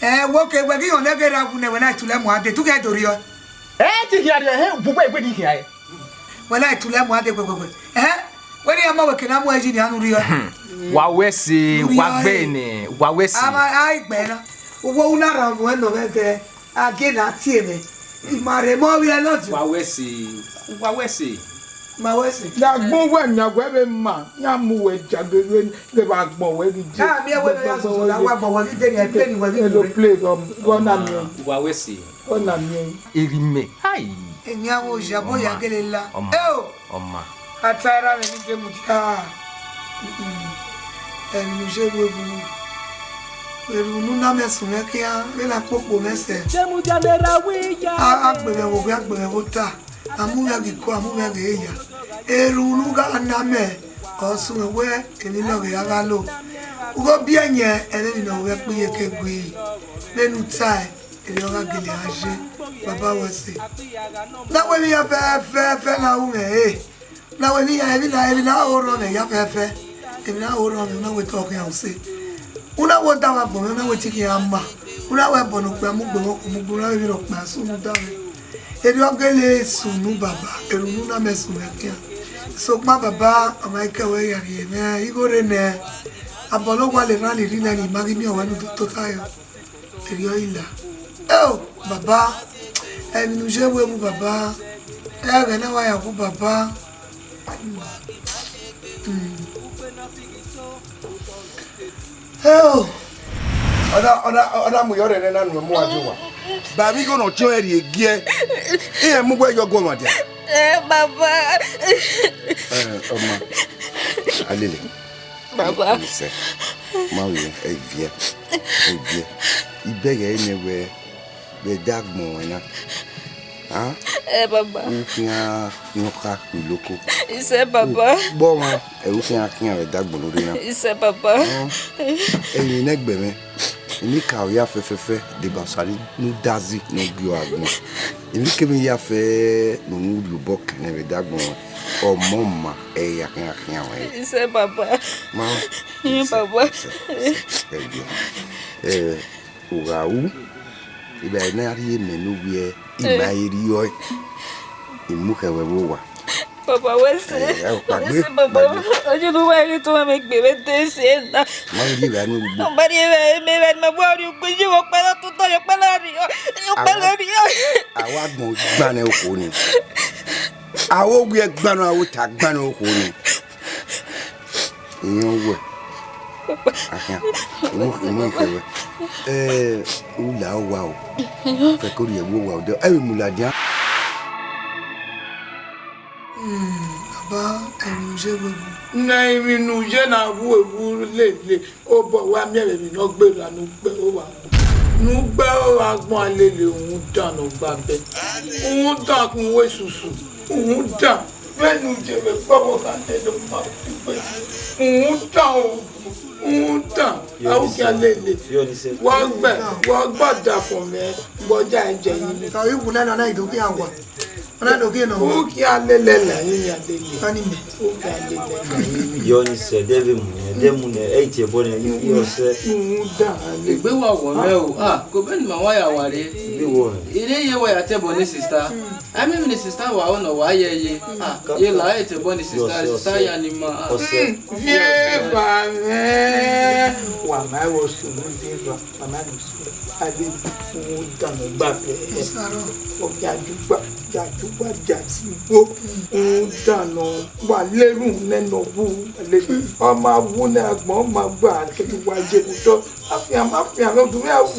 Ẹ, wo ke wẹ ghi họn nẹ ghe ra wu nẹ, wẹ na tulẹ mu ade, tu khian do rriọ. Ẹ, ti khian rriọ, ẹ, bu wẹ wẹ ni khian ẹ. Wẹ na tulẹ mu ade gbẹgbẹgbẹ. Ẹ, wẹ ni ọmọ wẹ ke na mu ẹyi ni anu rriọ. Wa wẹ ẹse, wa gbẹ nẹ, wa wẹ ẹse. Ama, a i gbẹ na. Uwu na ra mu ẹnọ mwẹ dẹ, a gie na tie mwẹ. I ma rhe mọ vbe ẹlọdi. Wa wẹ ẹse, wa wẹ ẹse. Ma wẹ ẹse. Ya gbọn wẹ, ya wẹ vbe ma, ya mu wẹ ja ghe vbe, vbe vbe agbọn wẹ ghi je. A miẹn wẹ ne ọ ya soso la, wa gbọn wẹ ghi de ni, plane wẹ ghi de. Plane, ọ na miẹn. Wa wẹ ẹse. Ọ na miẹn. Eri mẹ. Hai. Eni avbe oya, bo ya gele la. Ọ ma. Eo. Ọ ma. A ta erha mwẹ ni de mudia. Ẹmwẹ ne u ye vbe wu. Erhunmwu ne u na mẹ sunu mwẹ khian, vbene a kpokpo mwẹ sẹ. Demudia ne erha wẹ ya. A, a gbe mwẹ vbe ogui, a gbe mwẹ vbe ota. A mu mwẹ ghe iko, a mu mwẹ ghe eya. Erhunmwu ne u gha na mẹ, ọ sunu wẹ emwi nọ ghe a gha lo. U gha biẹ yẹn, ẹmwẹ emwi nọ ghẹ kpe iyeke gui. Vbene u tae, erriọ gha gele a ye, baba wẹ ẹse. Na wẹ emwi hia fẹfẹfẹ na ru mwẹ re. Na wẹ emwi hia, emwi na, emwi na ho rrọọ mwẹ hia fẹfẹ. Emwi na ho rrọọ mwẹ, u na wẹ te ọ khian use. U na wẹ odaro agbọn mwẹ, u na wẹ te I khian ma. U na wẹ ẹbọ ne okpia mu gbe mwẹ, okhuo mu gbe mwẹ, u na wẹ emwi ne okpia sunu da mwẹ. Erriọ gele sunu baba, erhunmwu ne u na mẹ sunu mwẹ khian. Sokpan baba, ọ ma i ke wẹ ya rhie mwẹ igho rre nẹ. Abọ ne ọ wa le erhan ni rri nẹ, ne I ma ghi miẹn owẹ ne u do tota yọ. Erriọ i la. Eo, baba, emwi ne u ye vbe wu baba, ẹghẹ ne a wa ya wu baba. Eo, ọ na, ọ na, ọ na mu yọ rẹn na nuẹn mu a ye owa. Ba vbe igho ne ọ tiọn ẹre rhie giẹ, iran mu wẹ yọ guọmwa dia. Eh, baba. Eh, ọma, a lele. Baba. Sẹ, ma vbe ẹ viẹ, ẹ viẹ. I bẹghe nẹ wẹ, vbe ẹdẹ agbọn ruẹ na. Ah? Eh, baba. U khian, khian ọkha khuilo oko. Isẹ, baba. U kpọ ọmwa, ẹ, u khian khian vbe ẹdẹ agbọn ne u rre na. Isẹ, baba. Ah, emwi ne ẹgbẹe mwẹ, emwi ka hia fẹfẹfẹ, deba Osa ni, ne u dazi, ne ọ gie ua agbọn. Emwi kemwi hia fẹ ne u rhie obọ kẹ nẹ vbe ẹdẹ agbọn ruẹ, ọmọ ma, ẹ ya khian khian ruẹ. Isẹ, baba. Ma, isẹ, baba. Isẹ, isẹ, ẹ viẹ. Eh, u gha ru, I vbe ne a rhie mẹ ne ovbi ẹre, I ma he rriọ ẹe, I mu khẹ ruẹ vbe owa. Baba, wẹ sẹ. Eh, ẹ, kpagbe, wẹ sẹ, baba. Kpagbe. Ojú ló wá rí tó wá mi gbé mi dé sí ẹ náà. Ma rhie vbe anu gbogbo. Mo bá rí ẹ, ẹ, ẹ, ẹ, mo bá rí ọgbẹ́ yìí, mo pẹ́ lọ́tún tó, yọ pẹ́ lọ́rí, yọ pẹ́ lọ́rí. Àwa gbọ̀n gbanẹ okhuo ni. Àwa owiẹ gbanẹ, àwa ota gbanẹ okhuo ni. Iran wẹ. Ahian. Umu, umu ikhe wẹ. Eh, u la owa o. Fẹ ko rhie ẹvbo owa odẹ. Ẹ vbe mu ladian. Hmm, baba, emwi ne u ye vbe wu. Ne emwi ne u ye na wu ewu lele, obọ wa miẹn vbe emwi ne ọ gberra ne u gbe oro agbọn. Ne u gbe oro agbọn a lele, uhunmwu dan ne ọ gba bẹ. Uhunmwu dan kun uwu esusu. Uhunmwu dan. Vbene u ye vbe ẹgbẹe ọvbokhan lele, ọ ma wu egbe. Uhunmwu dan o. Uhunmwu dan. A wu khian lele. Wa gbe, wa gba da fọn mẹ, vbe ọ ya ẹjẹ yi. Ka iwu na na na i do khian wa. Ọ na do khian nọ. U khian lele la, i khian lele. Ọni mẹ. U khian lele la. Yọ ni sẹ, de vbe mu nẹ, de mu nẹ, ẹ i tie ẹbọ nẹ, i, i ọsẹ. Uhunmwu dan lele. Egbe wa wọ rẹ o. Ah, ko bẹ ne ima wa ya wa re. Egbe wọ rẹ. Ire ye wa ya tie ẹbọ ne sista. Ami mi ni sista wa, ọ nọ wa ye ye. Ah, ye la e te bọ ni sista, sista ya ni ma. Ọsẹ. Vieva mẹ. Wa ma wo sunu vieva, wa ma ni sunu. A de mu danu gba pẹ. Ọ ya ju gba, ya ju gba, ya si wo. Mu danu gba leru nẹ nọ wu. Ọ ma wu nẹ agbọn, ọ ma gba, ke wa ye ku tọ. Afian, afian, no du me awu,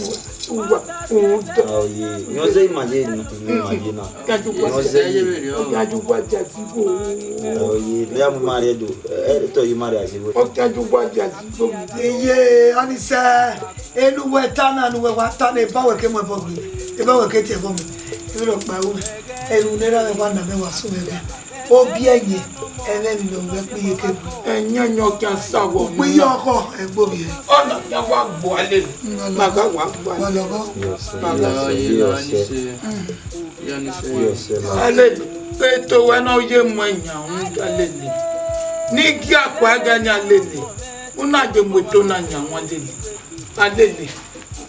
uwa, uda. Oh, ye. Yo, ze ima ye, ima ye na. Yo, ze ye. Yaju wa jazigo. Oh, ye. Me amu mari do. Eh, to yi mari azigo. O yaju wa jazigo. Ye, ye, anise. Enu wẹ ta na, enu wẹ wa ta na, eba wẹ ke mu ẹbọ gbe, eba wẹ ke tie ẹbọ mẹ. Ebe rhọkpa ru mwẹ, enu ne erha mwẹ wa na mwẹ wa sunu ẹghẹ. Obiẹyẹn, ẹmwẹ emwi ne ọ mwẹ kpe iye ke gbe. Ẹyẹnyẹn ọkian sa wọ. Ukpo iye ọkhọ, ẹgbe ovbi ẹre. Ọna ọkian wa gbo alele. Mm, ma gha wa gbo alele. Ọlọghọ. Yes, sir. Yes, sir. Yes, sir. Mm. Yes, sir. Alele, eto wẹ ne ọ ye mu ẹyan rhunmwuda alele. Ne I gie akua ẹghẹ ni alele. U na je mu eto na yan wan alele. Alele.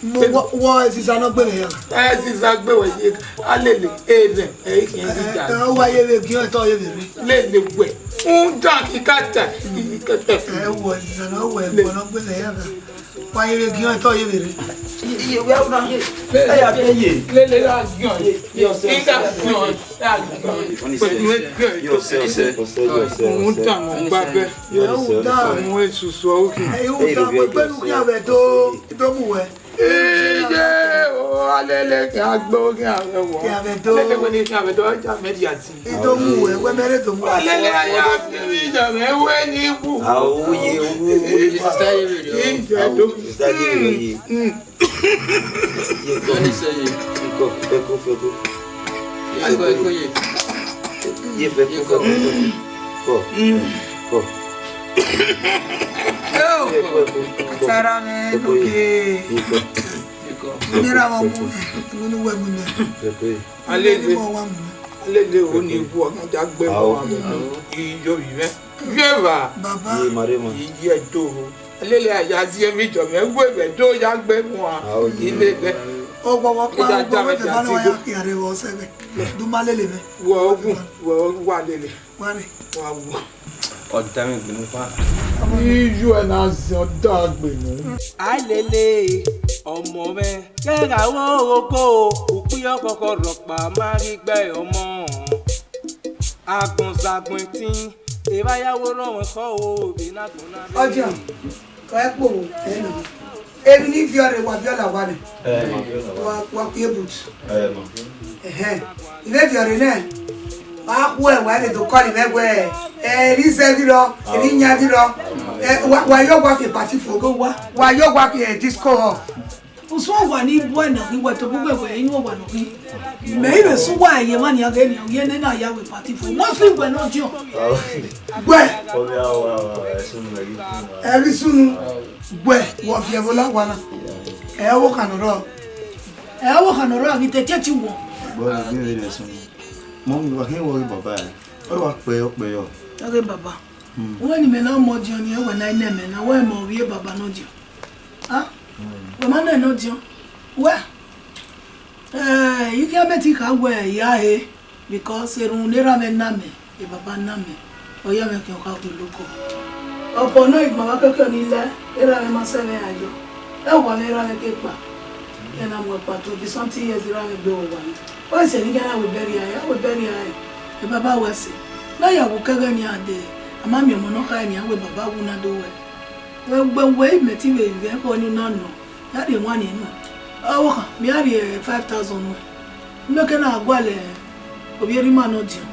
Mo wọ, wọ ẹziza ne ọ gbe mwẹ ya. Ẹziza gbe wẹ ye. Alele, erẹn, ẹ i khian ẹziza. Ẹ, ọ wa ye vbe giẹn, ẹtọ ye vbe rre. Lele wẹ. Udan kika ta. Ẹ, wọ ẹziza ne ọ wẹ ẹbọ ne ọ gbe mwẹ ya gha. Wa ye vbe giẹn, ẹtọ ye vbe rre. Iye, wẹ una ye. Ẹ ya vbe ye. Lele gha giẹn. Ye, ye, ọsẹ, ọsẹ, ọsẹ. Ọsẹ, ọsẹ. Udan mọ gba bẹ. Ye, ọsẹ, ọsẹ. Udan. Mu esusu ọghe. Ẹ, udan, wẹ gbẹnu khian vbe do, do mu wẹ. Iye, o, alele khian gbe, o khian vbe wọ. Khian vbe do. Alele wẹ ne khian vbe do, ọ ja mẹ dia zin. I do mu wẹ, wẹ mẹ re do mu wẹ. Alele aya fi mi jọ mẹ wẹ ni bu. A, o ye, o, o, o, Sister Yewere. Ije do. Sister Yewere ye. Mm. Ye kọ. Ni sẹ ye. Ye kọ, fẹ ko, fẹ ko. Ye kọ, ye kọ ye. Ye fẹ ko, fẹ ko, fẹ ko. Kọ. Kọ. Yo. Ye kọ, kọ, kọ. Tara mẹ. Fẹ ko ye. Lókè. Ye kọ. Ye kọ. Nira wa mu. Mo ni wẹ mu nẹ. Fẹ ko ye. Alele, alele, o ni bu ọmọ ja gbe mọ wa mu. Iyo yi mwẹ. Vieva. Baba. Ye mare mọ. Iye do. Alele, a ya zie mi jọ mwẹ, wẹ vbe do ya gbe mọ a. Ilele. O wa wa pa, o wa vbe va na wa ya khian rre vbe ọsẹ mwẹ. Du ma lele mwẹ. Wẹ ogun, wẹ wa lele. Wa rre. Wa wu. Ọ da mwẹ gbenu pa. Iye na zẹ ọ da gbenu. Alele, ọmọ mwẹ, kẹgha wo oko, ukpiyọ kọkọ rhọkpa ma ghi gbe ọmọ. Agbọn zagbọn ẹtin, evba ya wo rọmwẹ khọ o, vbe na gbọn na. Ọdiọn, kọ ẹ kpo, ẹ nọ. Emwi ne I viọ rre, wa viọ la owa nẹ. Ẹ, ma viọ la owa. Wa, wa kue boot. Ẹ, ma. Ẹhẹn. I vbe viọ rre nẹ, wa khuẹ, wa rhe do call mwẹ wẹẹ, ẹ, erha izẹ ghi rrọọ, erha iyan ghi rrọọ. Ẹ, wa, wa yọ wa fi party fo. Wa yọ wa fi, ẹ, disco hall. Usun owa ni bu ẹna ghi wẹ tobọ ugbẹn wẹ inu owa nọ ghi. Mẹ i vbe sẹ uwa ẹre ye emwa nian ghe nian, u ye nene a ya wẹ party fo. Mostly wẹ ne ọdiọn. Wẹ. Ẹghi sunu. Wẹ, wọ viẹ vbe ola owa na. Ẹ ọvbokhan ne ọ rrọọ. Ẹ ọvbokhan ne ọ rrọọ, a ghi te tietie uwọ. Gbọ, gbe vbe rẹ sunu. Mummy, wa khian wẹ ọghe baba ẹre. Ọ wa kpẹ, ọ kpẹ yọ. Ọghe baba. Wẹ ne imẹ na mu ọdiọn ni, wẹ na i nẹ mẹ na, wẹ mẹ ovbi e baba ne ọdiọn. Ah? Wẹ ma nẹ ne ọdiọn. Wẹ, eh, I khian mẹ te I kha wẹ I ya he, because erhunmwu ne erha mwẹ na mẹ, e baba na mẹ, ọ ya mwẹ khian ọkha khulo oko. Ọkpọ nọ igbọn vbe akẹkẹ ni lẹ, erha mwẹ ma sẹ mwẹ ra yọ. Ẹ wa mwẹ erha mwẹ ke kpa. Ẹ na mu ẹkpa to be something years erha mwẹ gbe vbe owa mwẹ. Ọ sẹ ne I khian na wẹ bẹrriẹ a, a wẹ bẹrriẹ a, e baba wẹ sẹ. Ne a ya wu kẹghẹ nian dee, a ma miẹn ọmọ ne ọ kha nian wẹ baba wu na do wẹ. Wẹ, wẹ, wẹ, mẹ te vbe vẹ ẹkhọ ni na nọ, ya rhie wan ni nọ. Ọvbokhan, mẹ ya rhie five thousand nuẹn. Mẹ ke na gualọ ovbi erha ima ne ọdiọn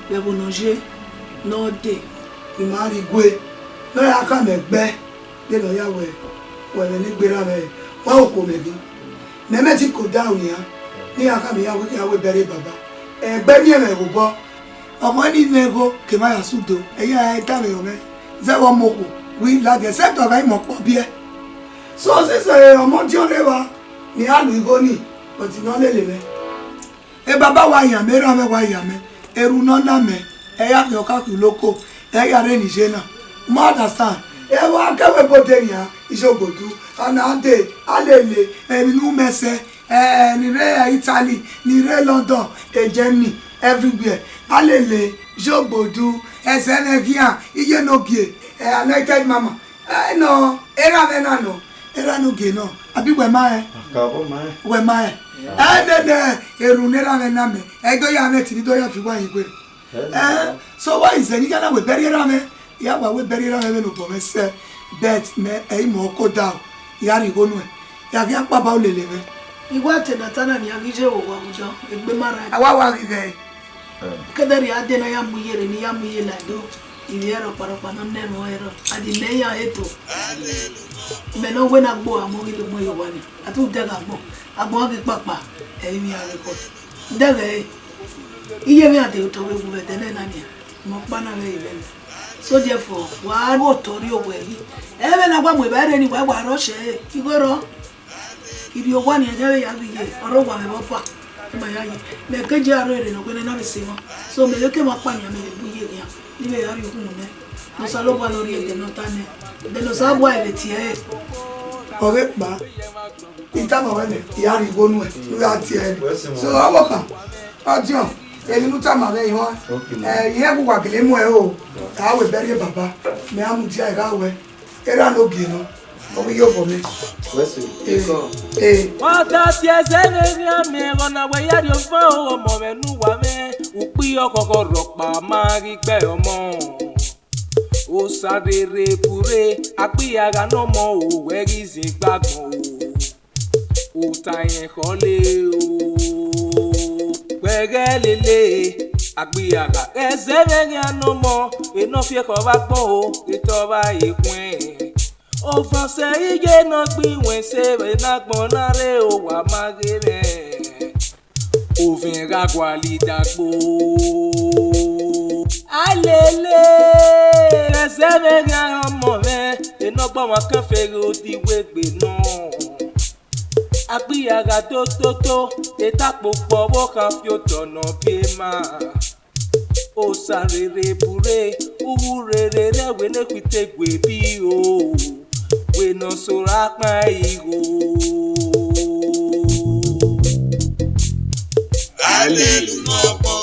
vbe ẹvbo ne ọ ye ne ọ dee. I ma rhie igue ne ọ ya khama ẹgbẹ, de ne ọ ya wẹ, wẹ vbe ne egbe erha mwẹ, wa okhuo mẹ ghi. Mẹ mẹ te ko da nian, ne iran khama iran wẹ iran wẹ bẹrriẹ baba. Ẹgbẹ miẹn mwẹ vbe obọ. Ọmọ ni mwẹ igho ke ma ya sẹ udo, ẹre iran tama mwẹ, zẹ vbe ọmọ okhuo, wẹ I ladian, except ọ gha ima ọkpọ biẹ. So, since ọmọ ọdiọn rre evba, ne iran lu igho nii, but ne ọ lele mwẹ. E baba wa yan mẹ, erha mwẹ wa yan mẹ, erha ne ọ na mẹ, ẹ ya khian ọkha khian uloko, ẹ ya rre ne iye na. Ma understand? Ẹ wa kẹ wẹ bode nian, Izogbodu, Anade, Alele, emwi ne u mẹ sẹ, eh, ni rre Italy, ni rre London, eh, Germany, everywhere. Alele, Izogbodu, Ẹzẹnẹghian, Iyenogie, eh, Anointed Mama. Eh, nọ, erha mwẹ na nọ, erha ne ogie nọ, abi wẹ ma rẹn? Aka ọkọ ma rẹn. Wẹ ma rẹn? Yeah. Eh, nene, erhunmwu ne erha mwẹ na mẹ, ẹ i do ya mwẹ tiri, do ya fi uwa hin igue. Eh, so why is it, I ya na wẹ bẹrriẹ erha mwẹ, I ya wa wẹ bẹrriẹ erha mwẹ vbene obọ mwẹ sẹ, but mẹ, ẹ i mọ ọkọ da o, I ya rhie igho nuẹn, I ya ghi akpaba olele mwẹ. I wa te na ta na nian ghi ye vbe owa vbe odọ, egbe ma rra. A wa wa ghi ghẹ. Eh. Kẹdẹ rhie a de ne a ya mu iye rre, ne I ya mu iye la do, ivbi ẹre ọkparọkpa ne ọ nẹ ẹmwẹ ọnrẹn rrọọ, a di mẹ iran eto. Mẹ ne ọ wẹ ne agbọn ọmọ ghi do mu ẹre ye owa ni, a te u dẹghe agbọn, agbọn ghi kpakpa, ẹ i vbe iran record. Dẹghe ẹre, iye mwẹ a de otọ vbe wu vbe ẹdẹ nẹ na nian, mẹ ọkpa na vbe ẹre vbene. So therefore, wa ru otọ rrie owẹ yi. Ẹmwẹ ne a gba mu evbare ni, wa wa rọ ọshẹ ẹre, igho rrọọ. I rrie owa ni, ẹghẹ vbe ya ghi ye, ọ rre owa mwẹ vbe ọba, ima ya ye. Mẹ ke je aro ere ne ọ wẹ ne a na vbe sẹ emwa. So mẹ vbe ke emwa ọkpa nian, mẹ vbe bu iye khian, ne I vbe ya rrie ukhunmwu nẹ. Ne Osanobua ne ọ rhie ẹdẹ ne ọ ta nẹ, ẹdẹ ne Osanobua vbe tie ẹre. Ọ vbe kpa, I tama ruẹ nẹ, I ya rhie igho nuẹn, ne u ya tie ẹre. So, ọvbokhan, ọdiọn, emwi ne u tama mwẹ, I họn. Eh, irẹn gu wa gele mu ẹre o, a wẹ bẹrriẹ baba, mẹ a mudia ẹre gha wẹ, erha ne ogie nọ, ọ ghi ye obọ mwẹ. Wẹ sẹ, Eh, ikọ. Eh. Ọ da si ẹzẹ vbe erriọ mwẹ, ọna wẹ ya rhie ovọ ọmọ mwẹ ne uwa mwẹ, ukpi ọkhọkhọ rhọkpa ma ghi gbe ọmọ. Osa rere burre, akpia gha ne ọmọ o, wẹ ghi zin gbagbọn o. Uta rẹn khọle o, wẹ ghẹ lele, akpia gha ẹzẹ vbe erriọ ne ọmọ, enọ fi ekhọe vbe agbọn o, etọ vbe aye khuẹn. Ofansẹ iye ne ọ gbe iwẹn se vbe ne agbọn na rre o, wa ma ghe mwẹ. Ovẹn gha gualọ idagbo. Alele, ẹzẹ vbe erriọ ọmọ mwẹ, enọgbọ ọmwa kẹfẹ ghe odibo egbe nọ. Akpia gha do toto, etakpokpo ọvbokhan fi otọ nọ biẹ ma. Osa rere burre, uwu rere rre wẹ ne khuite gue bi o, wẹ ne ọ so ra kpan igho. Alelu mọ ọkpọ.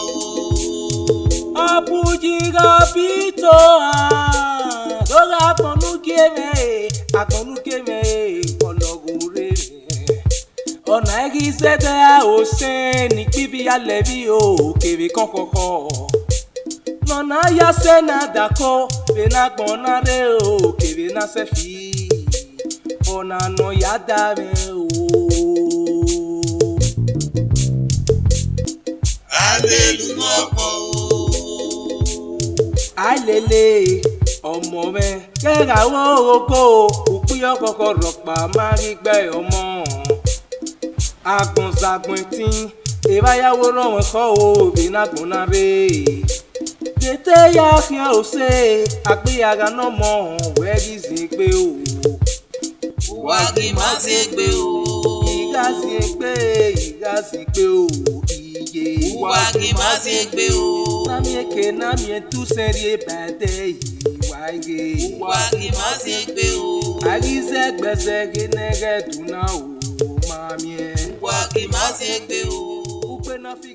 Ọ bu yi gha bi to a, do gha agbọn ne u gie mwẹ, agbọn ne u gie mwẹ, ọlọghọ rre mwẹ. Ọna i ghi zẹdẹ a osẹn ni kpivi ya lẹ vbe o kevbe kọkhọkhọ. Ne ọ na ya sẹ ne a dakọ vbe ne agbọn na rre o kevbe ne a sẹ fi. Ọna ne ọ ya da mwẹ o. Alelu mọ ọkpọ. Alele, ọmọ mwẹ, kẹ gha ru oghogho, ukpi ọkhọkhọ rhọkpa ma ghi gbe ọmọ. Agbọn zagbọn ẹtin, evba ya wo rọmwẹ khọ o, vbe ne agbọn na rre. Vbe te ya khian ose, akpia gha ne ọmọ, wẹ ghi zin egbe o. Uwa ghi ma zin egbe o. I gha zin egbe, I gha zin egbe o, iye. Uwa ghi ma zin egbe o. Na miẹn eke, na miẹn dusẹn rhie ba ẹdẹ, I wa ghe. Uwa ghi ma zin egbe o. A ghi zẹ ẹgbẹzẹ ghe ne ẹghẹ duna o, ma miẹn. Uwa ghi ma zin egbe o. Ukpe na fi